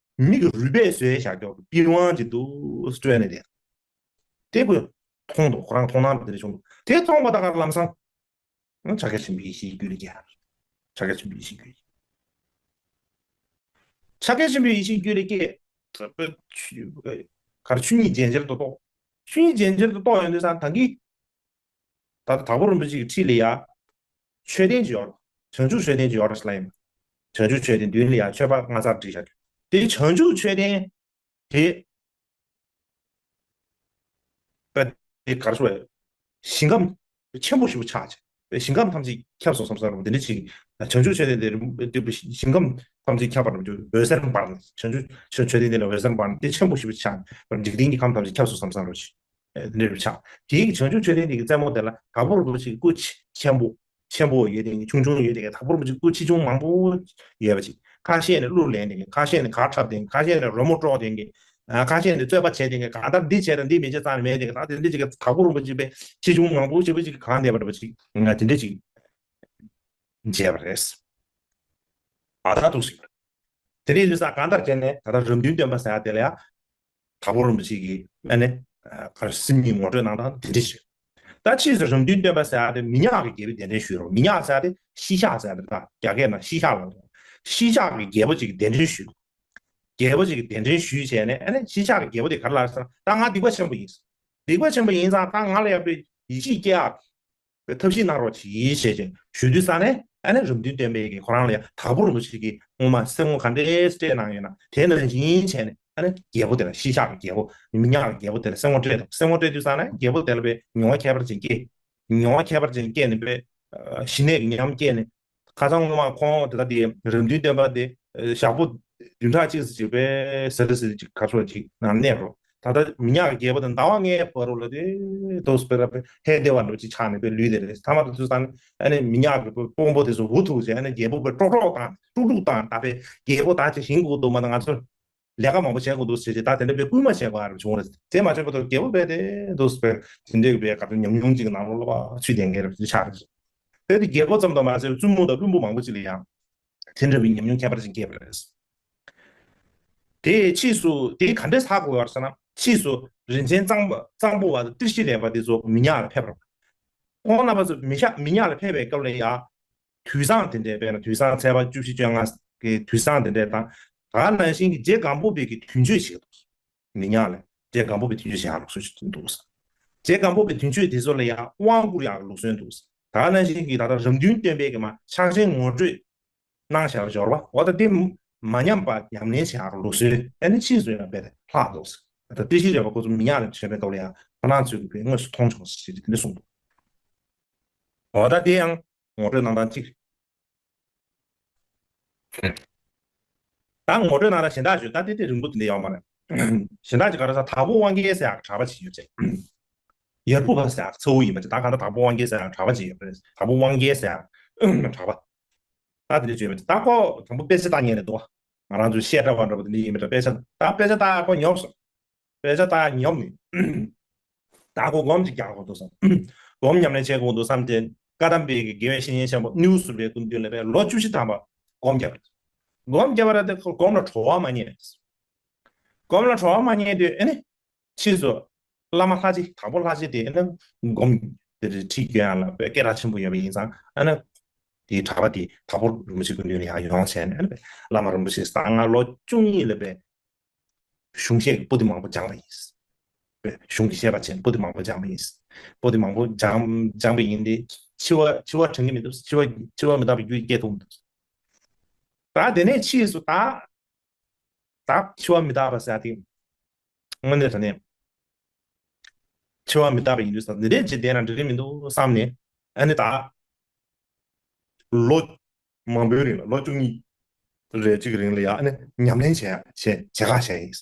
མི་གི་རུས་པས་བཟོས་བཞག་ཀྱོག་པི་ཝང་ཅིག་འདུག་སྤྲོས་ནས་བསྡད། དེ་ཁོས་མཐོང་འདུག་ཁོ་རང་མཐོང་སྣང་དེ་འདྲ་བྱུང་འདུག་དེ་མཐོང་པ་ད་ག་ལམ་སང་། ཕྱག་རྒྱ་ཆེན་པོའི་ཡེ་ཤེས་རྒྱུད་ལ་སྐྱེས། ཕྱག་རྒྱ་ཆེན་པོའི་ཡེ་ཤེས་རྒྱུད་ལ། ཕྱག་རྒྱ་ཆེན་པོའི་ཡེ་ཤེས་རྒྱུད་ལ་སྐྱེས། གར་ཆོས་ཉིད་རྗེན་ཅེར་དུ་རྟོགས། ཆོས་ཉིད་རྗེན་ཅེར་དུ་རྟོགས་ཡོང་དུས་ཙང་ད་གིན། ད་ལྟ་དྭགས་པོ་རིན་པོ་ཆེ་གི་ཁྲི་ལ་ཡ། མཆོད་རྟེན་ཅིག་ཡོད་རེད། བྱང་ཆུབ་མཆོད་རྟེན་ཅིག་ཡོད་རེད་ཟེར་ལབ་ཡིན། བྱང་ཆུབ་མཆོད་རྟེན་མདུན་ལ་ཡ་མཆོད་པ་སྔ་ཚར་བསྒྲིགས་བཞག་རྒྱུ། དེ་བྱང་ཆུབ་མཆོད་རྟེན། དེ། པ། དེ་གར་སོ་བའི། ཞིང་ཁམས་ཆེན་པོ་ཞིག་ཆགས་བྱས། པའི་ཞིང་ཁམས་ཐམས་ཅད་ཁྱབ་སོང་བསམ་བསམ་རུང་དེ་འདྲ་ཅིག་བྱང་ཆུབ་མཆོད་རྟེན་དེ་རིམ་པས་ཞིང་ཁམས་ཐམས་ཅད་ཁྱབ་པར་འོད་ཟེར་འབར། བྱང་ཆུབ་མཆོད་རྟེན་དེ་ལ་འོད་ཟེར་འབར་དེ་ཆེན་པོ་ཞིག་ཆགས། འཇིག་རྟེན་གྱི་ཁམས་ཐམས་ཅད་ཁྱབ་སོང་བསམ་བསམ་རུང་ཞིག་དེ་འདྲ་ཆགས། དེའི་བྱང་ཆུབ་མཆོད་རྟེན་དེ་གི་རྩེ་མོ་དེ་ལ་དྭགས་པོ་རིན་པོ་ཆེའི་སྐུ་ཆེན་པོ། ཆེན་པོ་ཡོད་དེ་ཆུང་ཆུང་ཡོད་དེ་དྭགས་པོ་རིན་པོ་ཆེ་སྐུ་ཆེ་ཆུང་མང་པོ་ཡོད་པ་ཅིག་ཁ་ཤས་ནས་གླུ་ལེན་དེ་ཁ་ཤས་ནས་གར་འཁྲབ་དེ་ཁ་ཤས་ནས་རོལ་མོ་དཀྲོག་དེ་ཁ་ཤས་ནས་རྩོད་པ་བྱས་དེ་གང་ལྟར་འདི་བྱས་དང་འདི་མི་བྱེད་ཙང་མེད་དེ་ད་དེ་འདྲ་ཅིག་དྭགས་པོ་རིན་པོ་ཆེ་པའི་ཆེ་ཆུང་མང་པོ་ཆེ་པོ་ཅིག་གང་བསྡད་པ་འདྲ་པོ་ཅིག་དེ་འདྲ་ཅིག་མཇལ་བ་རེད། ཨ་ད་འདུག་སེ། དེ་རིང་ཡིན་ཙང་གང་ལྟར་བྱས་ནས་ད་ལྟ་རབ་འདུན་སྟོན་པ་ཟེར་ཡ་དེ་ལ་ཡ། དྭགས་པོ་རིན་པོ་ཆེ་གིས་ཨ་ནི། ག་རེ་སེམས་ཉིད་ངོ་སྤྲོད་གནང་སྟངས་དེ་འདྲ་ཞིག་ད་ཕྱིས་སུ་རབ་འདུན་སྟོན་པ་ཟེར་ཡ་དེ་མི་ཉག་གི་རྒྱལ་པོས་གདན་འདྲེན་ཞུས་རོགས། མི་ཉག་ཟེར་ཡ་དེ་ཤི་ཤག་ཟེར་ཡ་དེ་ད་རྒྱ་སྐད་ནང་ཤི་ཤག་ལབ་རོགས། ཤི་ཤག་གི་རྒྱལ་པོ་ཅིག་གིས་གདན་འདྲེན་ཞུས། རྒྱལ་པོ་ཅིག་གིས་གདན་འདྲེན་ཞུས་བྱས་ནས་ཨ་ནི་ཤི་ཤག་གི་རྒྱལ་པོ་དེ་ག་རེ་ལབ་ཟེར་ན་ད་ང་སྡིག་པ་ཆེན་པོ་ཡིན། སྡིག་པ་ཆེན་པོ་ཡིན་ཙང་ད་ང་ལ་ཡག་པོའི་ཡིད་ཆེས་སྐྱེ་ཡག་པའི་ཐབས་ཤེས་གནང་རོགས་གྱིས་ཞེས་བྱས་ཞུ་དུས་ཙ་ནས་ཨ་ནི་རབ་འདུན་སྟོན་པས་ཀྱིས་ཁོ་རང་ལ་ཡ་དྭགས་པོ་རིན་པོ་ཆེ་གིས་སྔོན་མ་སེམས་ངོ་ག་འདྲས་སྤྲད་གནང་ཡོད་ན་དེ་ནང་བཞིན་བྱས་ནས་ཨ་ནི་རྒྱལ་པོ་དེ་ལ་ཤི་ཤག་གི་རྒྱལ་པོ་མི་ཉག་གི་རྒྱལ་པོ་དེ་ལ་སེམས་ངོ་སྤྲད་དང་སེམས་ངོ་སྤྲད་དུས་ཙ་ནས་རྒྱལ་པོ་དེ་ལ་པའི་མྱོང་བ་ཁྱད་པར་ཅན་སྐྱེས། མྱོང་བ་ཁྱད་པར་ཅན་སྐྱེས་ནས་པའི་ཞི་གནས་ཀྱི་ཉམས་སྐྱེས་ནས། ཁ་སང་སྔོན་མ་ཁོང་དེ་ལྟ་དེ་རབ་འདུན་སྟོན་པ་དེ་ཞག་པོ་བདུན་ཕྲག་གཅིག་ཙམ་ཅིག་པའི་ཟེར་ཟེར་ཅིག་ག་ཚོད་ཅིག་ནང་གནས་རོགས། ད་ལྟ་མི་ཉག་གི་རྒྱལ་པོ་དང་ཟླ་བ་ལྔའི་བར་དུ་ལ་དེ་དུས་སྤེ་ར་པའི་ཧེ་བདེ་བ་འདྲ་ཅིག་ཆགས་ནས་པའི་ལུས་དེ་རེད། ཐ་མ་དུ་ཚོད་ས་ནས་ཨ་ནི་མི་ཉག་གི་དཔོན་པོ་དེ་ཚོ་འུ་ཐུག་བྱས་ཨ་ནི་རྒྱལ་པོ་པའི་ཀྲོག་ཀྲོག་དང་ཀྲུག་ཀྲུག་དང་ད་པའི་རྒྱལ་པོ་ད་ཅིག་ཞིང་གུ་དུ་མ་དང་ང་ཚོ། ལས་ཀ་མང་པོ་བྱེད་དགོས་འདུག་ཟེར་བྱས་ད་དེ་འདྲ་པའི་སྐུལ་མ་བྱེད་དགོས་ཨ་རབ་བྱུང་རེད། དེ་མ་བྱས་པ་དང་རྒྱལ་པོ་པས་དེ་འདུག་ཟེར་དེ་འདྲའི་པའི་ག་ཚོད་ཉམས་མྱོང་ཅིག་ནང་ལོགས་ལ་ཚུད་ལྡན་མཁན་རེད་ཆགས་རེད། དེ་དེ་རྒྱལ་པོ་ཙམ་དུ་མ་ཟད་བཙུན་མོ་དང་བློན་པོ་མང་པོ་ཅིག་ལ་ཡང་དེ་འདྲ་བའི་ཉམས་མྱོང་ཁྱད་པར་ཅན་སྐྱེས་པ་རེད། དེ་ཕྱིས་སུ་དེ་ག་འདྲས་ཧ་གོ་བར་ཟེར་ན་ཕྱིས་སུ་རིན་ཆེན་གཙང་པ་གཙང་པོ་བ་དང་ཏི་ཤྲི་ལེགས་པ་དེ་ཚོ་མི་ཉག་ལ་ཕེབས་པ་རེད། ཁོང་རྣམ་པ་ཚོ་མི་ཤ་མི་ཉག་ལ་ཕེབས་པའི་སྐབས་ལ་ཡང་། དུས་བཟང་དེ་འདྲའི་དཔེར་ན་དུས་བཟང་ཚེས་པ་བཅུ་བཞི་བཅོ་ལྔ་གི་དུས་བཟང་དེ་འདྲའི་དང་། ད་ག་ནང་བཞིན་གྱི་རྗེ་སྒམ་པོ་པའི་གི་དུས་མཆོད་བྱེད་འདུག་མི་ཉག་ལ་རྗེ་སྒམ་པོ་པའི་དུས་མཆོད་བྱེད་ཡག་ལུགས་སྲོལ་ཞིག་འདུག་རྗེ་སྒམ་པོ་པའི་དུས་མཆོད་དེ་ཚོ་ལ་ཡང་དབང་བསྐུར་ཡག་ལུགས་སྲོལ་འདུག་ད་ག་ནང་བཞིན་གྱི་ད་ལྟ་རབ་འདུན་སྟོན་པའི་གི་མ་ཕྱག་ཆེན་ངོ་སྤྲོད་གནང་བཞག་འབྱོར་བ་འོ་ད་དེ་མ་ཉམས་པ་ཉམས་ལེན་བྱེད་ཡག་ལུགས་སྲོལ་ཨ་ནི་ཕྱིས་སུ་ཡང་དཔེ་ལྷག་འདུག་ད་ལྟ་ཏི་ཤྲི་ལེགས་པ་ཁོ་ཚོ་མི་ཉག་ལ་བྱོན་པའི་སྐབས་ལ་ཡང་ཁོ་རང་ཚོས་གི་དཔེ་དངོས་སུ་མཐོང་བྱུང་ཟེར་དེ་འདྲ་གསུངས་འདུག་འོ་ད་དེ་ཡང་ངོ་སྤྲོད་གནང་སྟངས་གཅིག་ད་ངོ་སྤྲོད་གནང་སྟངས་གཞན་དག་ཞུ་ད་དེ་དེ་རིང་པོ་དེ་འདྲ་ཡོད་མ་རེད། གཞན་དག་ཅིག་ག་རེ་ཟེར་དྭགས་པོ་དབང་རྒྱལ་ཟེར་ཡག་གྲྭ་པ་ཅིག་ཡོད་ཅེས། ཡར་ཕུ་བ་ཟེར་ཡག་ཚ་བོ་ཡིན་པ་ཅིག་ད་ག་ད་དྭགས་པོ་དབང་རྒྱལ་ཟེར་ཡག་གྲྭ་པ་ཅིག་ཡོད་པ་རེད། དྭགས་པོ་དབང་རྒྱལ་ཟེར་ཡག་གྲྭ་པ། ད་དེ་འདྲ་བརྗོད་པ་ཅིག་ད་ཁོ་དང་པོ་དཔེ་ཆ་ལྟ་མཁན་རེད་འདུག་ང་རང་ཚོའི་བཤད་གྲྭ་བ་འདྲ་པོ་དེ་འདྲ་ཡིན་པ་འདྲ་དཔེ་ཆ་ད་དཔེ་ཆ་ལྟ་ཁོ་ཉོབ་སོང་། དཔེ་ཆ་ལྟ་ཉོབ་ནས། ད་ཁོ་སྒོམ་ཅིག་རྒྱག་དགོས་འདུག་བསམ། སྒོམ་ཉམས་ལེན་བྱེད་དགོས་འདུག་བསམ་སྟེ་བཀའ་གདམས་པའི་དགེ་བའི་བཤེས་གཉེན་ཆེན་པོ་སྣེའུ་ཟུར་པའི་སྐུ་མདུན་ལ་པའི་ལོ་བཅུ་བཞི་ཐམ་པ་སྒོམ་བརྒྱབ་པ་རེད། སྒོམ་བརྒྱབ་པ་རེད་དེ་ཁོ་སྒོམ་ལ་གྲོལ་བ་མ་རྙེད་པས། སྒོམ་ལ་གྲོལ་བ་མ་རྙེད་དུས་ཨེ་ནི། ཕྱིས་སུ། བླ་མ་ལྷ་རྗེ་དྭགས་པོ་ལྷ་རྗེ་དེ་ཨེ་ནི། སྒོམ། དེ་རེད། ཁྲིད་སྐྱོན་ཡང་ལ་པའི་སྐད་གྲགས་ཆེན་པོ་ཡོད་པ་ཡིན་ཙང་། ཨ་ནི་དེའི་གྲྭ་པ་དེ་དྭགས་པོ་རིན་པོ་ཆེ་སྐུ་མདུན་ལ་ཡང་ཡོང་བྱས་ནས། ཨ་ནི་བླ་མ་རིན་པོ་ཆེ་ཟླ་ལྔ་ལོ་བཅུ་གཉིས་ལ་པའི་གཞུང་བཤད་ཀྱི་པོ་ཏི་མང་པོ་སྦྱངས་པ་ཡིན། པའི་གཞུང་གི་བཤད་པ་བྱས་པོ་ཏི་མང་པོ་སྦྱངས་པ་ཡིན། པོ་ཏི་མང་པོ་སྦྱངས་སྦྱངས་པ་ཡིན་ཏེ། འཆི་བ་འཆི་བ་དྲན་གྱི་མི་འདུག་འཆི་བ་འཆི་བ་མི་རྟག་པའི་རྒྱུ་སྐྱེ་ཐུབ་མི་འདུག་ད་དེ་ནས་ཕྱིས་སུ་ད་ད་འཆི་བ་མི་རྟག་པ་ཟེར་ཡ་དེ། དངོས་གནས་དྲང་གནས་འཆི་བ་མི་རྟག་པ་ཡིན་དུས་ཙང་འདི་འདྲས་ཅིག་བསྡད་ན་འགྲིག་གི་མི་འདུག་བསམ་ནས། ཨ་ནི་ད་ལོ་མང་པོའི་རིང་ལ། ལོ་བཅུ་གཉིས་རེ་གཅིག་གི་རིང་ལ་ཡ། ཨ་ནི་ཉམས་ལེན་བྱས་བྱས་བྱེད་ཁ་བྱས་ཡིན།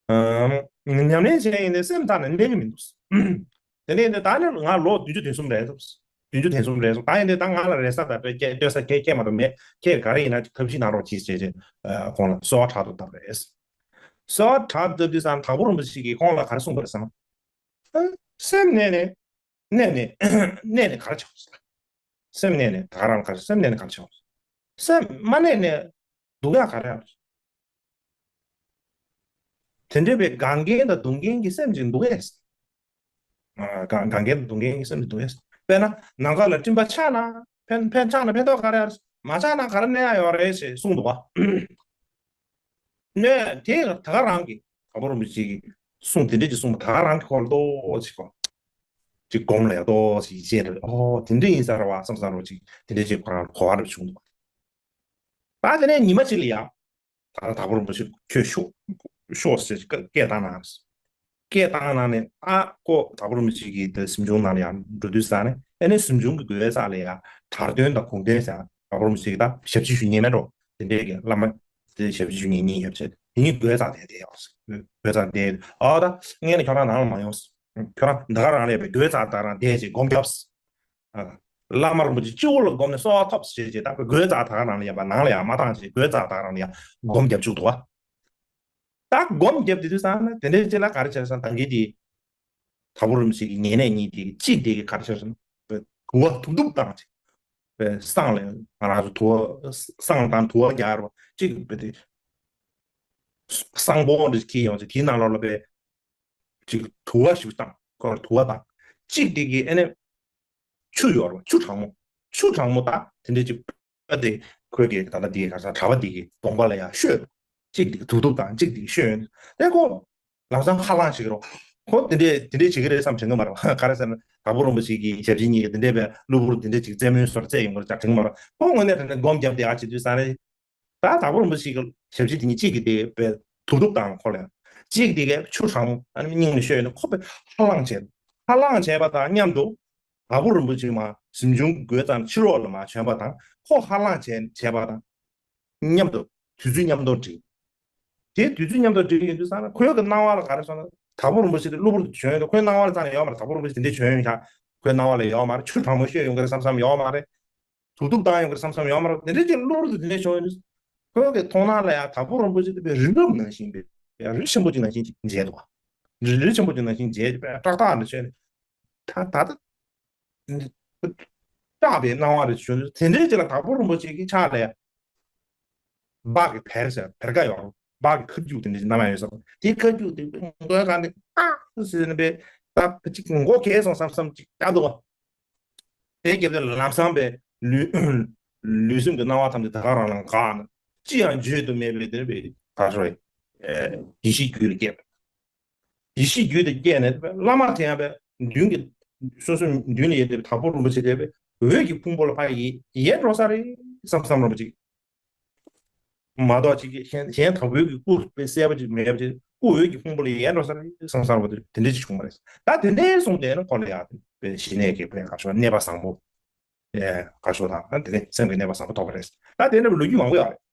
ཨམ། ཉམས་ལེན་བྱས་ཡིན་ནའི་སེམས་ཐག་ནས་འདེད་ཀྱི་མི་འདུག་དེ་ནས་ནི་ད་ནི་ང་ལོ་བདུན་ཅུ་དོན་གསུམ་རེད་འདུག་བདུན་ཅུ་དོན་གསུམ་རེད་སོང་། ད་ཡིན་དུས་ད་ང་ལ་རེ་ས་དང་སྟོན་སྟོན་ས་ཁྱད་ཁྱད་མ་གཏོགས་མེད། ཁྱེད་ག་རེ་ཡིན་ན་ཐབས་ཤེས་གནང་རོགས་གྱིས་ཞེས་བྱས། ཨ། ཁོང་ལ་གསོལ་བ་དྲག་ཏུ་བཏབ་པ་རེད། གསོལ་བ་དྲག་ཏུ་བཏབ་དུས་ཙང་དྭགས་པོ་རིན་པོ་ཆེ་གིས་ཁོང་ལ་ག་རེ་གསུངས་པ་རེད་ཟེར་ན། ཨ། སེམས་གནས་ནས་གནས་ནས་གནས་ནས་ག་རེ་བྱ་བ། སེམས་གནས་ནས་ད་ག་རང་ག་རེ། སེམས་གནས་ནས་ག་རེ་བྱ་བ། སེམས་མ་གནས་ནས་འདུག་ཡ་ག་རེ་ཡ། དེ་འདྲ་བའི་དགའ་མཁན་དང་སྡུག་མཁན་གྱི་སེམས་ཅིག་འདུག་གས། ཨ། དགའ་དགའ་མཁན་དང་སྡུག་མཁན་གྱི་སེམས་ཅིག་འདུག་གས། དཔེར་ན་ནམ་མཁའ་ལ་སྤྲིན་པ་ཆགས་ན་ཕན་ཕན་ཆགས་ན་ཕན་ཐོགས་ག་རེ་ཡ། མ་ཆགས་ན་ག་རེ་གནས་ཡ་ཡོད་རེད་ཞེས་གསུངས་འདུག་བ། ནས་དེ་ད་ག་རང་གི་དྭགས་པོ་རིན་པོ་ཆེ་གིས་གསུངས། དེ་འདྲ་ཅིག་གསུངས་པ་ད་ག་རང་གི་ཁོ་ལ་ཏོག་ཅིག་གོ། ཅིག་སྒོམ་ལ་ཡ་ཏོག་ཅིག་ཡིད་ཆེས་རེད། ཨོ་དེ་འདྲ་ཡིན་ས་རེད་བ་བསམ་བསམ་རོ། ཅིག་དེ་འདྲ་ཅིག་ཁོ་རང་ལ་གོ་བ་རེ་བྱུང་འདུག་ད་དེ་ནས་ཉི་མ་གཅིག་ལ་ཡ། ད་ལྟ་དྭགས་པོ་རིན་པོ་ཆེ་ཁྱོད་ཤོག་ཤོག་ཟེར་སྐད་བཏང་གནང་། སྐད་བཏང་གནང་ནས། ཨ་ཁོ་དྭགས་པོ་རིན་པོ་ཆེ་གི་དེ་གཟིམ་ཆུང་ནང་ལ་ཡང་འགྲོ་དུས་ཙང་ནས། ཨ་ནི་གཟིམ་ཆུང་གི་སྒོའི་རྩ་ལ་ཡང་གྲྭ་སྟོན་དང་གུང་སྟོན་ཟེར། དྭགས་པོ་རིན་པོ་ཆེ་གི་ད་ཞབས་ཕྱི་ཞུ་མཁན་མེད་འགྲོ། དེ་འདྲའི་གི་བླ་མ་དེ་ཞབས་ཕྱི་ཞུ་མཁན་གཉིས་ཡོད་ཚེ། དེ་གཉིས་སྒོའི་རྩ་དེ་དེ་ཡོད། སྒོའི་རྩ་དེ། ཨོ་ད་ངས་ནི་ཁྱོད་རང་ནང་ལ་མ་ཡོང་། ཁྱོད་རང་ད་ག་རང་ལས་པའི་སྒོའི་རྩ་ད་རང་བསྡད་ཅིག་སྒོམ་རྒྱབ། ཨ། བླ་མ་རིན་པོ་ཆེ་སྤྱི་བོ་ལ་བསྒོམས་ནས་གསོལ་བ་ཐོབ་ཟེར་བྱས། ད་སྒོའི་རྩ་ད་ག་རང་ལ་ཡ་པ་ནང་ལ་ཡ་མ་བཏང་བྱས། སྒོའི་རྩ་ད་ག་རང་ལ་ཡ་སྒོམ་རྒྱབ་བཅུག་འདུག་བ། ད་སྒོམ་རྒྱབ་དེ་དུས་ཙང་ན་དེ་འདྲའི་ཅིག་ལ་ག་རེ་བྱས་སོང་། ད་གིན་དེ་དྭགས་པོ་རིན་པོ་ཆེ་གི་ཉེ་གནས་གཉིས་དེ་གཅིག་དེ་གི་ག་རེ་བྱས་སོང་། དུ་བ་དུབ་དུབ་བཏང་བྱས། བསང་ལ་ང་རང་ཚོ་དུ་བ་བསང་བཏང་དུ་བ་རྒྱག་རོགས་གཅིག་བྱས་ཏེ། བསང་སྦོམ་འདྲ་ཁྱེར་ཡོང་བྱས། དེའི་ནང་ལོགས་ལ་པའི་ཅིག་དུ་བ་ཞིག་བཏང་། ཁོ་ལ་དུ་བ་བཏང་། གཅིག་དེ་གི་ཨ་ནི་ཆུ་ཡོད་རེད་བ། ཆུ་གྲང་མོ། ཆུ་གྲང་མོ་ད་དེ་འདྲའི་ཅིག་ཨ་དེ་ཁོས་གི་ད་ལྟ་དེ་ག་ས་གྲྭ་པ་དེ་གི་གདོང་པ་ལ་ཡང་བཤོས། གཅིག་དེ་གི་དུ་དུ་དང་གཅིག་དེ་གི་བཤོས། དེ་ཁོ་ལམ་སང་ཧ་ལངས་བྱེད་ཀྱི་རེད། ཁོ་དེ་འདྲས་དེ་འདྲས་བྱེད་ཀྱི་རེད་བསམ་དྲན་གྱི་མ་རེད། ག་རེ་ཟེར་ན་དྭགས་པོ་རིན་པོ་ཆེ་གི་ཞབས་ཕྱི་གཉིས་ཀྱི་དེ་འདྲས་པའི་གློ་བུར་དེ་འདྲས་ཅིག་རྩེད་མོའི་བཟོ་འདྲ་རྩེད་ཡོང་གི་རེད་ཅག་དྲན་གྱི་མ་རེད། ཁོ་དངོས་གནས་དྲང་གནས་སྒོམ་རྒྱབ་དེ་ཨ་བྱེད་དུས་ཙང་རེད། ད་དྭགས་པོ་རིན་པོ་ཆེ་གི་ཞབས་ཕྱི་དེ་གཉིས་གཅིག་གིས་དེ་བས་དུ་དུབ་དང་ཁོ་ལ་ཡང་། གཅིག་དེ་གས་ཆུ་གྲང་མོ་ཨ་ནི་སྙིང་ལ་བཤོས་ནས་ཁོ་བས་ཧ་ལངས་བྱས། ཧ་ལངས་བྱས་པ་དང་མཉམ་དུ་དྭགས་པོ་རིན་པོ་ཆེ་མར་གཟིམ་ཆུང་གི་སྒོའི་རྩ་ནས་ཕྱི་ལོགས་ལ་མར་བྱོན་པ་དང་། ཁོ་ཧ་ལངས་བྱས་བྱས་པ་དང་མཉམ་དུ་དུས་ཚོད་མཉམ་དུ་འགྲིག་དེ་དུས་ཚོད་མཉམ་དུ་འགྲིག་ཡོང་དུས་ཙང་ན་ཁོའི་གི་སྣང་བ་ལ་ག་རེ་སོང་ན། དྭགས་པོ་རིན་པོ་ཆེ་དེ་གློ་བུར་དུ་བྱོན་ཡོང་དུས་ཁོའི་སྣང་བ་ལ་རྩ་ནས་ཡོད་མ་རེད། དྭགས་པོ་རིན་པོ་ཆེ་དེ་འདྲས་བྱོན་ཡོང་ཤག་ཁོའི་སྣང་བ་ལ་ཡོད་མ་རེད། ཆུ་གྲང་མོ་བཤོས་ཡོང་གི་རེད་བསམ་བསམ་ཡོད་མ་རེད། དུ་དུབ་བཏང་ཡོང་གི་རེད་བསམ་བསམ་ཡོད་མ་རེད། དེ་འདྲས་ཅིག་གློ་བུར་དུ་དེ་འདྲས་བྱུང་ཡོང་དུས། ཁོའི་གི་མཐོང་སྣང་ལ་ཡང་དྭགས་པོ་རིན་པོ་ཆེ་དེ་དཔེ་རི་རབ་ནང་བཞིན་པའི་ཡང་རི་ཆེན་པོ་ཅིག་ནང་བཞིན་ཅིག་མཇལ་འདུག་རི་རི་ཆེན་པོ་ཅིག་ནང་བཞིན་མཇལ་ཏེ་དཔེ་ཏག་ཏག་འདྲ་བྱས་ནས། ད་ད་ལྟ་སྐྲག་པའི་སྣང་བ་རེ་བྱུང་། དེ་འདྲའི་ཅིག་ལ་དྭགས་པོ་རིན་པོ་ཆེ་གི་ཕྱག་ལ་ཡ་སྦག་གི་བེར་ཟེར། བེར་ཀ་ཡོད་རེད། སྦག་གི་ཁ་རྒྱུག་དེ་འདྲ་ཅིག་བསྣམས་ཡ་ཡོད་ས་རེད། དེ་ཁ་རྒྱུག་དེ་མགོའི་སྒང་ནས་ཨ་ཟེར་ནས་པའི་ད་ཅིག་མགོ་གས་སོང་བསམ་བསམ་ཅིག་ལྟ་འདུག་བ། དེ་རྒྱབ་དེ་ལམ་སང་པའི་ལུས་ལུས་སེམས་ཀྱི་སྣང་བ་ཐམས་ཅད་ད་ག་རང་ལ་འགག་ནས་ཅི་ཡང་བརྗོད་དུ་མེད་པའི་དེ་འདྲ་པའི་ག་རེ་ཟེར། ཡེ་ཤེས་རྒྱུད་ལ་སྐྱེས་པ། ཡེ་ཤེས་རྒྱུད་དུ་སྐྱེས་ནས་བླ་མ་དེ་ཡང་པའི་མདུན་གྱི་སོ་སོའི་མདུན་ལ་ཡོད་པའི་དྭགས་པོ་རིན་པོ་ཆེ་དེ་པའི་འོད་ཀྱི་ཕུང་པོ་ལ་ཕར་ཡལ་ཡལ་འགྲོ་ས་རེད་བསམ་བསམ་རིན་པོ་ཆེ། མ་གཏོགས་ཅིག་གཞན་གཞན་དང་པོའི་གི་སྐུ་དཔེ་གསལ་པོ་ཅིག་མེད་པ་ཅིག་སྐུ་འོད་ཀྱི་ཕུང་པོ་ལ་ཡལ་འགྲོ་ས་རེད་བསམ་བསམ་པ་དེ་འདྲ་ཅིག་བྱུང་བ་རེད། ད་དེ་འདྲའི་གསུངས་དེ་ནི་ཁོ་ལ་ཡང་དཔེ་ཞི་གནས་ཀྱི་དཔེ་ག་ཤོ་གནས་པ་བཟང་པོ། ཨེ་ག་ཤོ་དང་དེ་ནས་སེམས་ཀྱི་གནས་པ་བཟང་པོ་ཐོབ་པ་རེད། ད་དེ་འདྲ་བའི་ལོ་རྒྱུས་མང་པོ་ཡོད་རེད།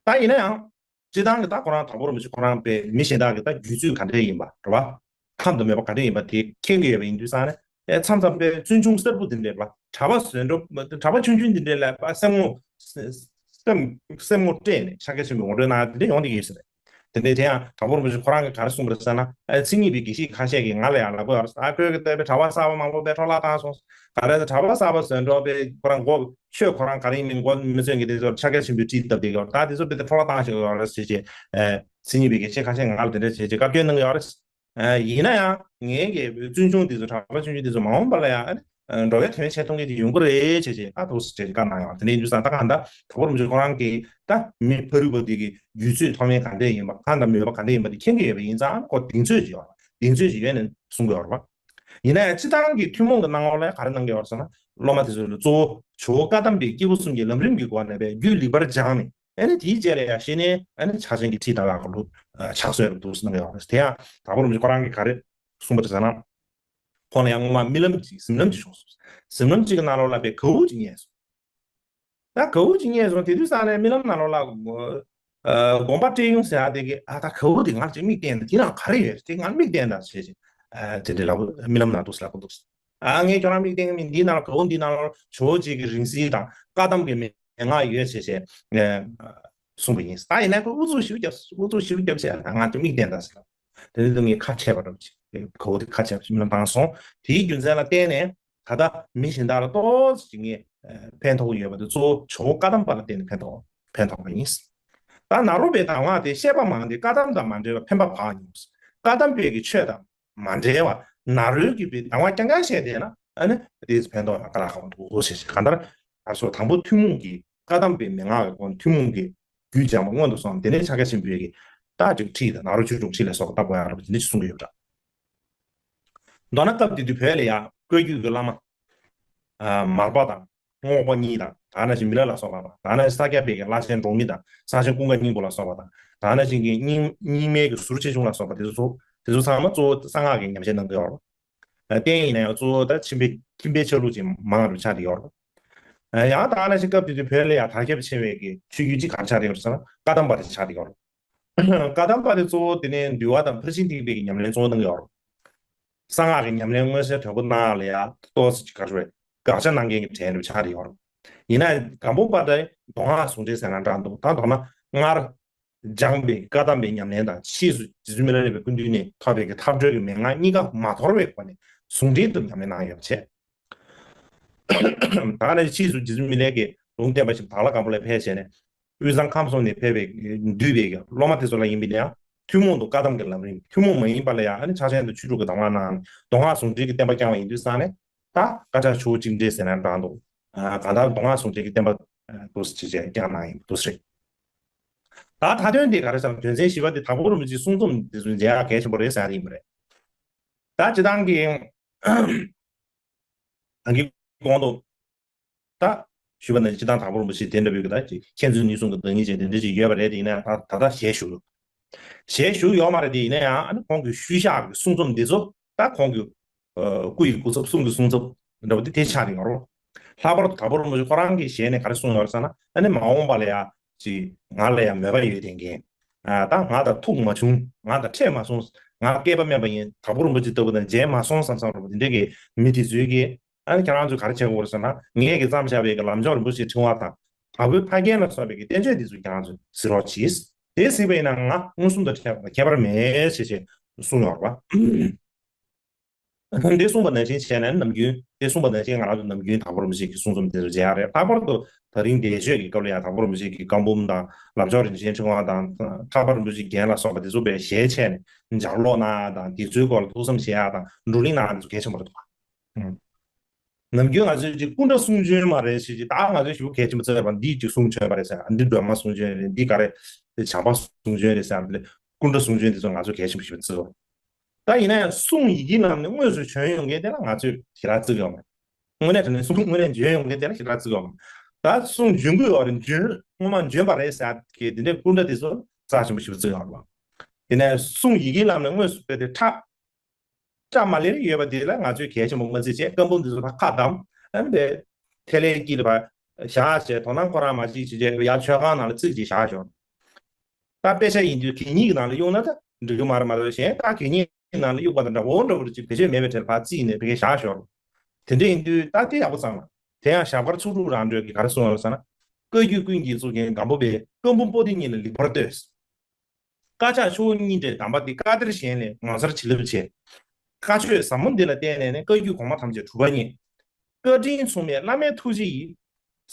ད་ཡིན་ན་ཡང་། སྤྱིར་བཏང་གི་ད་ཁོ་རང་དྭགས་པོ་རིན་པོ་ཆེ་ཁོ་རང་པའི་མི་གཞན་དག་གི་ད་རྒྱུད་ཚོད་ག་འདྲས་ཡིན་པ་རེད་བ། ཁམས་དང་མོས་པ་ག་འདྲས་ཡིན་པ་དེ་མཁྱེན་གྱི་ཡོད་པ་ཡིན་དུས་ཙང་ནས། ཨེ་མཚམས་མཚམས་པའི་བཙུན་ཆུང་གསར་བུ་དེ་འདྲས་ལ་གྲྭ་པ་བཟོས་འགྲོ། གྲྭ་པ་ཆུང་ཆུང་དེ་འདྲས་ལ་སེམས་ངོ་སེམས་སེམས་ངོ་སྤྲད་ནས་ཕྱག་རྒྱ་ཆེན་པོའི་ངོ་སྤྲོད་གནང་དེ་འདྲས་ཡོང་བསྡད་ཀྱི་ཡོད་ས་རེད། དེ་འདྲའི་དེ་ཡང་དྭགས་པོ་རིན་པོ་ཆེ་ཁོ་རང་གིས་ག་རེ་གསུངས་པ་རེད་ཟེར་ན། ཨ་མཚན་ཉིད་པའི་དགེ་བཤེས་ཁ་ཤས་ཀྱིས་ང་ལ་ཡང་ལབ་ཀྱི་ཡོད་རེད། ཨ་ཁོས་ཀྱི་བལྟས་པའི་གྲྭ་པ་གསར་པ་མང་པོ་དཔེ་འཕྲོ་བརླག་བཏང་སོང་། ག་རེ་ཟེར་གྲྭ་པ་གསར་པ་བཟོས་འགྲོ་པའི་ཁོ་རང་མགོ་ཆོས་ཁོ་རང་ག་རེ་ཡིན་མིན་མགོ་མི་ཚོས་ཀྱི་དེ་ཚོར་ཕྱག་རྒྱ་ཆེན་པོའི་ཁྲིད་བཏབ་བསྡད་ཀྱི་ཡོད་རེད། ད་དེ་ཚོ་དཔེ་དེ་འཕྲོ་བརླག་བཏང་ཞིག་ཡོད་རེད་ཟེར་བྱས། ཨ་མཚན་ཉིད་པའི་དགེ་བཤེས་ཁ་ཤས་ང་ལ་དེ་འདྲ་བྱས་བྱས་བཀའ་བཀྱོན་གནང་གི་ཡོད་རེད། ཨ་ཡིན་ན་ཡང་ངའི་གི་བཙུན་ཆུང་དེ་ཚོ་གྲྭ་པ་བཙུན་ཆུང་དེ་ཚོ་མ་འོངས་པ་ལ་ཡང་ཨ་ནི་འགྲོ་བའི་དོན་བྱེད་ཐུབ་མཁན་དེ་ཡོང་གི་རེད་བྱས་བྱས། ཨ་ཐུགས་སུ་བྱས་བཀའ་གནང་ཡོད་རེད། དེ་འདྲ་ཡིན་དུས་ཙང་ད་གང་ལྟར་དྭགས་པོ་རིན་པོ་ཆེ་ཁོ་རང་གིས་ད་མི་ཕ་རུལ་པོ་དེ་གི་རྒྱུད་ཚོད་མཐོ་དམན་ག་འདྲས་ཡིན་པ། ཁ་དང་མོས་པ་ག་འདྲས་ཡིན་པ་དེ་མཁྱེན་གྱི་ཡོད་པ་ཡིན་ཙང་ཁོ་གདེང་ཚོད་ཅིག་ཡོད་རེད། གདེང་ཚོད་ཅིག་ཡོད་ནས་གསུང་གི་ཡོད་རེད་པ། ཡིན་ན་ཡང་སྤྱིར་བཏང་གི་ཐུན་མོང་གི་སྣང་ངོ་ལ་ག་རེ་གནང་གི་ཡོད་རེད་ཟེར་ན། སློབ་མ་དེ་ཚོ་ལ་གཙོ་བོ་ཇོ་བོ་བཀའ་གདམས་པའི་སྐྱེས་བུ་གསུམ་གྱི་ལམ་རིམ་གྱི་སྒོ་ནས་པའི་རྒྱུད་ལེགས་པར་སྦྱངས་ནས། ཨ་ནི་དེའི་རྗེས་ལ་ཡང་ཤེས་ནས་ཨ་ནི་ཕྱག་ཆེན་གྱི་ཁྲིད་ལྟ་བ་ག་ལུ་ཕྱག་སྲོལ་རུ་འདུག་གནང་ཡོད་རེད། དེ་ཡང་དྭགས་པོ་རིན་པོ་ཆེ་ཁོ་རང་གིས་ག་རེ་གསུངས་པ་རེད་ཟེར་ན། ཁོང་ལ་ཡང་སྔོན་མ་རྨི་ལམ་ཅིག་གཟིམ་ལམ་ཅིག་བྱུང་སོང་། གཟིམ་ལམ་ཅིག་གི་ནང་ལོགས་ལ་པའི་གའུ་ཅིག་རྙེད་སོང་། ད་གའུ་ཅིག་རྙེད་སོང་། དེ་དུས་ཙང་ནས་རྨི་ལམ་ནང་ལོགས་ལ་དགོངས་པ་བཀྲས་ཡུམ་ཟེར་ཡ་དེ་གིས། ཨ་ད་གའུ་དེ་ང་ཅིག་མིག་བསྟན་ད། དེ་ནང་ག་རེ་ཡོད། དེ་ང་མིག་བསྟན་ད་ཟེར་བྱས། ཨ་དེ་འདྲ་ལབ་རྨི་ལམ་ནང་འདུག་ཟེར་ལབ་འདུག་ཨ་ངས་ཁྱོད་རང་མིག་བསྟན་གི་མིན། འདིའི་ནང་ལ་གའུ་འདིའི་ནང་ལ་ཇོ་བོ་རྗེ་གི་རིང་བསྲེལ་དང་བཀའ་གདམས་ཀྱི་མན་ངག་ཡོད་ཟེར་བྱས་གསུངས་པ་ཡིན། ད་ཡིན་ན་ཁོས་ཨུ་ཚུགས་ཞེ་པོ་བརྒྱབ། ཨུ་ཚུགས་ཞེ་པོ་བརྒྱབ་བྱས། ང་ཅིག་མིག་བསྟན་ད་ཟེར་ལབ། དེ་ནས་ངས་ཁ་ཕྱེ་བ་འདྲ་བོ་ཅིག་གའུ་དེ་ཁ་ཕྱེ་བ་ཅིག་རྨི་ལམ་བཏང་སོང་། དེའི་རྒྱུ་མཚན་ལ་བརྟེན་ནས་ད་ལྟ་མི་གཞན་དག་ལ་ཏོག་ཙམ་ཅིག་ངས་ཕན་ཐོགས་ཡོད་པ་དེ་གཙོ་བོ་ཇོ་བོ་བཀའ་གདམས་པ་ལ་བརྟེན་ནས་ཕན་ཐོགས་ཕན་ཐོགས་པ་ཡིན། ད་ནཱ་རོ་པའི་གདམས་ངག་དེ་བཤད་པ་མང་སྟེ་བཀའ་གདམས་དང་མ་འབྲེལ་བར་ཕན་པ་བག་ཉོ། བཀའ་གདམས་པའི་གི་ཆོས་དང་མ་འབྲེལ་བ་ནཱ་རོའི་གི་པའི་གདམས་ངག་རྐྱང་རྐྱང་བཤད་བསྡད་ན་ཨ་ནི་དེས་ཕན་ཐོགས་ཡང་དཀའ་ལས་ཁག་པོ་འདུག་ཟེར་བྱས། གང་ལྟར་ཨ་སོ་དང་པོ་ཐུན་མོང་གི་བཀའ་གདམས་པའི་མན་ངག་གི་སྒོ་ནས་ཐུན་མོང་གི་རྒྱུད་སྦྱངས་པ་སྔོན་དུ་སོང་། དེ་ནས་ཕྱག་རྒྱ་ཆེན་པོའི་གི་ད་ཅིག་ཁྲིད་དང་ནཱ་རོ་ཆོས་དྲུག་ཁྲིད་ལ་སོགས་པ་བཏབ་དགོས་ཡ་རེད་པ། དེ་འདྲ་ཅིག་གསུང་གི་ཡོད་པ་འདྲ། མདོར་ན་སྐབས་དེ་དུས་བོད་ལ་ཡ་བཀའ་བརྒྱུད་ཀྱི་བླ་མ་ཨ་མར་པ་དང་རྔོག་པ་གཉིས་དང་། ད་ནང་བཞིན་མི་ལ་ལ་སོགས་པ་དང་། ད་ནང་བཞིན་ས་སྐྱ་པའི་གི་བླ་ཆེན་འབྲོག་མི་དང་། ས་ཆེན་ཀུན་དགའ་སྙིང་པོ་ལ་སོགས་པ་དང་། ད་ནང་བཞིན་གྱི་རྙིང་རྙིང་མའི་གི་ཟུར་ཆེ་ཆུང་ལ་སོགས་པ་དེ་ཚོ་དེ་ཚོ་ཚང་མ་གཙོ་བོ་གསང་སྔགས་ཀྱི་ཉམས་བཞེས་གནང་གི་ཡོད་རེད། རྟེན་ཡིན་ན་ཡང་གཙོ་བོ་ད་ཁྱིམ་པའི་ཁྱིམ་པའི་ཆ་ལུགས་ཅིག་མང་རུ་ཆགས་ཀྱི་ཡོད་རེད། ཡང་ད་ནང་བཞིན་སྐབས་དེ་དུས་བོད་ལ་ཡང་དར་ཁྱབ་ཆེ་བའི་གི་ཆོས་བརྒྱུད་ཅིག་ག་རེ་ཆགས་ཀྱི་ཡོད་རེད་ཟེར་ན། བཀའ་གདམས་པ་དེ་ཆགས་ཀྱི་ཡོད་རེད། བཀའ་གདམས་པ་དེ་གཙོ་བོ་དེ་ནས་འདུལ་བ་དང་ཕར་ཕྱིན་ཐེག་པའི་གི་ཉམས་ལེན་གཙོ་བོ་གནང་གི་ཡོད་རེད། གསང་སྔགས་ཀྱི་ཉམས་ལེན་མངོན་གསལ་དོད་པོ་གནང་ལ་ཡ་ཏོག་ཙམ་ཅིག་ག་རེ་རེད། དགག་བྱ་གནང་མཁན་གྱི་གྲས་འདྲ་ཆགས་ཀྱི་ཡོད་རེད། ཡིན་ན་སྒམ་པོ་པ་དེ་མདོ་སྔགས་ཟུང་འབྲེལ་ཟེར་ན་འདྲ་འདུག་ད་མདོར་ན་སྔར་སྦྱངས་པའི་བཀའ་གདམས་པའི་ཉམས་ལེན་དང་ཕྱིས་སུ་རྗེ་བཙུན་མི་ལ་རས་པའི་སྐུ་མདུན་ནས་ཐོབ་པའི་གི་ཐབས་གྲོལ་གྱི་མན་ངག་གཉིས་ཀ་མ་དོར་བའི་སྒོ་ནས་ཟུང་འབྲེལ་དུ་ཉམས་ལེན་གནང་ཡོད་པ་བྱས། ད་ནི་ཕྱིས་སུ་རྗེ་བཙུན་མི་ལས་ཀྱི་ལུང་བསྟན་པ་ཞིག་དྭགས་ལྷ་སྒམ་པོ་ལ་ཕེབས་བྱས་ནས། དབུས་གཙང་ཁམས་གསུམ་ནས་ཕེབས་པའི་འདུས་པའི་སློབ་མ་དེ་ཚོ་ལ་ཡིན་པས་ན་ཡང་ཐུན་མོང་དུ་བཀའ་གདམས་ཀྱི་ལམ་རིམ། ཐུན་མོང་མ་ཡིན་པ་ལ་ཡང་ཨ་ནི་ཕྱག་ཆེན་དང་ཆོས་དྲུག་གི་གདམས་ངག་གནང་། མདོ་སྔགས་ཟུང་འབྲེལ་གྱི་བསྟན་པ་བསྐྱངས་པ་ཡིན་དུས་ཙང་ནས། ད་བཀའ་ཕྱག་ཆུ་བོ་གཅིག་འདྲེས་ཟེར་ན་འདྲ་འདུག་གང་ལྟར་མདོ་སྔགས་ཟུང་འབྲེལ་གྱི་བསྟན་པ་འདུག་སེ་བྱས་བསྐྱངས་གནང་ཡིན་འདུག་སེ་རེད། ད་མཐའ་དོན་དེ་ག་རེ་ཟེར་ན། དོན་ཚན་བཞི་པ་དེ་དྭགས་པོ་རིན་པོ་ཆེའི་གསུང་རྩོམ་དེ་ཚོ་མཇལ་ཡག་གལ་ཆེན་པོ་རེད་ཟེར་ཡ་དེ་ཡིན་པ་རེད། ད་སྤྱིར་བཏང་གི་ད་གིན་གོང་དུ་ད་ཞུས་པ་ནང་བཞིན་སྤྱིར་བཏང་དྭགས་པོ་རིན་པོ་ཆེ་དེ་འདྲ་བོའི་གི་ད་ཅིག་མཁྱེན་བརྩེ་ནུས་གསུམ་གྱི་བདག་ཉིད་ཅན་དེ་འདྲ་ཅིག་ཡོད་པ་རེད། དེ་ཡིན་ན་ད་ད་ལྟ་ཞལ་བཞུགས་ཡོད། ཞལ་བཞུགས་ཡོད་མ་རེད། དེ་ཡིན་ན་ཡང་ཨ་ནི་ཁོང་གི་ཤུལ་བཞག་གི་གསུང་རྩོམ་འདི་ཚོ་ད་ཁོང་གི་སྐུ་ཡི་སྐུ་ཚབ། གསུང་གི་གསུང་ཚབ་འདྲ་བོ་དེ་དེ་ཆགས་ཀྱི་ཡོད་རེད། ལྷག་པར་དུ་དྭགས་པོ་རིན་པོ་ཆེ་ཁོ་རང་གི་ཞལ་ནས་ག་རེ་གསུངས་ཡོད་རེད་ཟེར་ན། ཨ་ནི་མ་འོངས་པ་ལ་ཡ་ཅིག་ང་ལ་ཡ་མོས་པ་ཡོད་དེ་མཁན། ཨ་ད་ང་དང་ཐུག་མ་བྱུང་། ང་དང་འཕྲད་མ་སོང་། ང་སྐལ་པ་དམན་པ་ཡིན། དྭགས་པོ་རིན་པོ་ཆེ་ལྟ་བུ་དང་མཇལ་མ་སོང་བསམ་བསམ་འདྲ་བོ་དེ་འདྲ་གི་མི་དེ་ཚོས་ཀྱིས། ཨ་ནི་ཁྱེད་རང་ཚོས་ག་རེ་བྱེད་དགོས་རེད་ཟེར་ན། ངས་ཀྱི་བརྩམས་བཞག་པའི་གི་ལམ་མཆོག་རིན་པོ་ཆེའི་ཕྲེང་བ་དང་། དྭགས་པོའི་ཕ་རྒན་ལ་སོགས་པའི་གི་བསྟན་བཅོས་འདི་ཚོ་ཁྱེད་རང་ཚོས་གཟིགས་རོགས་གྱིས། དེ་གཟིགས་པ་ཡིན་ན་ང་མངོན་སུམ་དུ་འཕྲད་པ་དང་ཁྱད་པར་མེད་ཅེས་ཅེས་གསུངས་ཡོད་རེད་པ། འདི་གསུངས་པ་ནང་བཞིན་བྱས་ནས་ནམ་རྒྱུན། འདི་གསུངས་པ་ནང་བཞིན་ང་རང་ཚོ་ནམ་རྒྱུན་དྭགས་པོ་རིན་པོ་ཆེ་གི་གསུང་རྩོམ་འདི་ཚོ་མཇལ་ཡག་རེད། ལྷག་པར་དུ་ད་རིང་འདས་མཆོད་ཀྱི་སྐབས་ལ་ཡང་དྭགས་པོ་རིན་པོ་ཆེ་གི་བཀའ་འབུམ་དང་། ལམ་མཆོག་རིན་ཆེན་ཕྲེང་བ་དང་། ཁྲ་འབར་རིན་པོ་ཆེའི་རྒྱན་ལ་སོགས་པ་འདི་ཚོ་དཔེ་ཞལ་ཕྱེ་ནས་ལྗགས་ཀློག་གནང་ཡག་དང་། འདི་ཚོའི་སྐོར་ལ་ཐུགས་བསམ་བཞེས་ཡག་དང་བགྲོ་གླེང་གནང་ཡག་འདི་ཚོ་གལ་ཆེན་པོ་རེད་འདུག་ནམ་རྒྱུན་ང་ཚོས་ཅིག་སྐུ་འདྲ་གསུང་བྱོན་མ་རེད་ཟེར་ཅིག་ད་ང་ཚོས་ཞེ་པོ་གལ་ཆེན་པོ་བརྩི་བ་རེད་པ། འདིས་ཅིག་གསུང་བྱོན་པ་རེད་ཟེར། འདི་སྒྲོལ་མ་གསུང་བྱོན་རེད། འདི་ག་རེ་བྱམས་པ་གསུང་བྱོན་རེད་ཟེར། འདི་སྐུ་འདྲ་གསུང་བྱོན་འདི་ཚོ་ང་ཚོས་གལ་ཆེན་པོ་ཞེ་པོ་བརྩི་བ་རེད། ད་ཡིན་ན་ཡང་གསུང་ཡི་གེའི་ལམ་ནས་དངོས་སུ་བྱོན་ཡོང་མཁན་དེ་ལ་ང་ཚོས་ཞེ་དྲག་བརྩི་གི་ཡོད་མ་རེད། དངོས་གནས་དྲང་གནས་གསུང་དངོས་གནས་བྱོན་ཡོང་མཁན་དེ་ལ་ཞེ་དྲག་བརྩི་གི་ཡོད་མ་རེད། ད་གསུང་བྱོན་གྱི་ཡོད་རེད། བྱོན་སྔོན་མ་བྱོན་པ་རེད་ཟེར་གི་འདི་འདྲའི་སྐུ་འདྲ་དེ་ཚོ་རྩ་ཆེན་པོ་ཞེ་པོ་བརྩི་གི་ཡོད་རེད་པ། དེ་ནས་གསུང་ཡི་གེའི་ལམ་ནས་དངོས་སུ་བོད་དེ་ཁྲ་སྐྲ་མ་ལེར་ཡོད་པ་དེ་ལ་ང་ཚོས་གལ་ཆེན་པོ་མ་བརྩིས་བྱས། བཀའ་འབུམ་འདི་ཚོ་ཕར་ཁ་བསྡམས། ཨ་ནི་དེ་ཐལ་བའི་དཀྱིལ་ལ་ཕར་བཞག་བྱས། དོ་སྣང་ཁོ་རང་མ་བྱེད་བྱས་བྱས་ཡར་མཆོད་ཁང་ནང་ལ་བརྩིགས་བྱས་བཞག་ཞོར། ད་དཔེ་ཆ་ཡིན་དུས་གད་སྙིགས་ཀྱི་ནང་ལ་གཡུགས་ན་ད་འགྲིག་གི་མ་རེད་མ་གཏོགས། གཞན་ད་གད་སྙིགས་ཀྱི་ནང་ལ་གཡུགས་པ་དང་འདྲ་བོ་འདྲ་བོ་ཅིག་བེད་སྤྱོད་མེད་པའི་གྲས་ལ་ཕར་བརྩིགས་ནས་ཕ་གིར་བཞག་ཞོར། དེ་འདྲ་ཡིན་དུས་ད་དེ་ཡག་པོ་ཙམ་ལ། དེ་ཡང་ཞབས་དཀར་ཚོགས་དྲུག་རང་གྲོལ་གྱིས་ག་རེ་གསུངས་ཡོད་ཟེར་ན། བཀའ་བརྒྱུད་ཀུན་གྱི་གཙུག་རྒྱན་སྒམ་པོ་པས། བཀའ་འབུམ་པོ་ཏི་གཉིས་ལ་ལེགས་པར་བསྟོད། བཀའ་ཕྱག་ཆུ་བོ་གཉིས་འདྲེས་གདམས་པ་འདི་བཀའ་གཏེར་གཞན་ལས་ངོ་མཚར་བྱིན་རླབས་ཆེ། བཀའ་ཆོས་ཟབ་མོ་འདི་ལ་བརྟེན་ནས་ནི་བཀའ་བརྒྱུད་གོང་མ་ཐམས་ཅད་གྲུབ་པ་བརྙེས། བཀའ་དྲིན་མཚུངས་མེད་བླ་མའི་ཐུགས་རྗེ་ཡིས།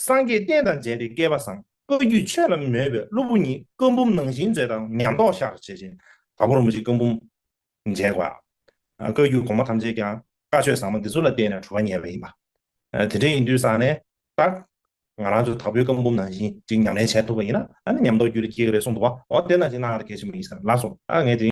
སངས་རྒྱས་བསྟན་དང་མཇལ་ཏེ་སྐལ་པ་བཟང་། བཀའ་བརྒྱུད་ཆོས་ལ་མོས་པའི་སློབ་བུ་ཉིད། བཀའ་འབུམ་ནང་བཞིན་མཛོད་དང་ཉམས་རྟོགས་ཤར། ཞེས་བྱས། དྭགས་པོ་རིན་པོ་ཆེའི་བཀའ་འབུམ་མཇལ་དགོས། ཨ། བཀའ་བརྒྱུད་གོང་མ་ཐམས་ཅད་ཀྱང་བཀའ་ཆོས་ཟབ་མོ་འདི་ཚོ་ལ་བརྟེན་ནས་གྲུབ་པ་བརྙེས་པ་ཡིན་པ། ཨ། དེ་འདྲ་ཡིན་དུས་ཙང་ནས་ད་ང་རང་ཚོ་དྭགས་པོའི་བཀའ་འབུམ་ནང་བཞིན་ཅིག་ཉམས་ལེན་བྱས་ཐུབ་པ་ཡིན་ན། ཨ་ནི་ཉམས་རྟོགས་རྒྱུད་ལ་སྐྱེ་གི་རེད་གསུངས་འདུག་བ། འོ་དེ་ནང་བཞིན་གནང་ཡག་གལ་ཆེན་པོ་ཡིན་ཟེར། ལགས་སོ། ཨ། ངས་དེ།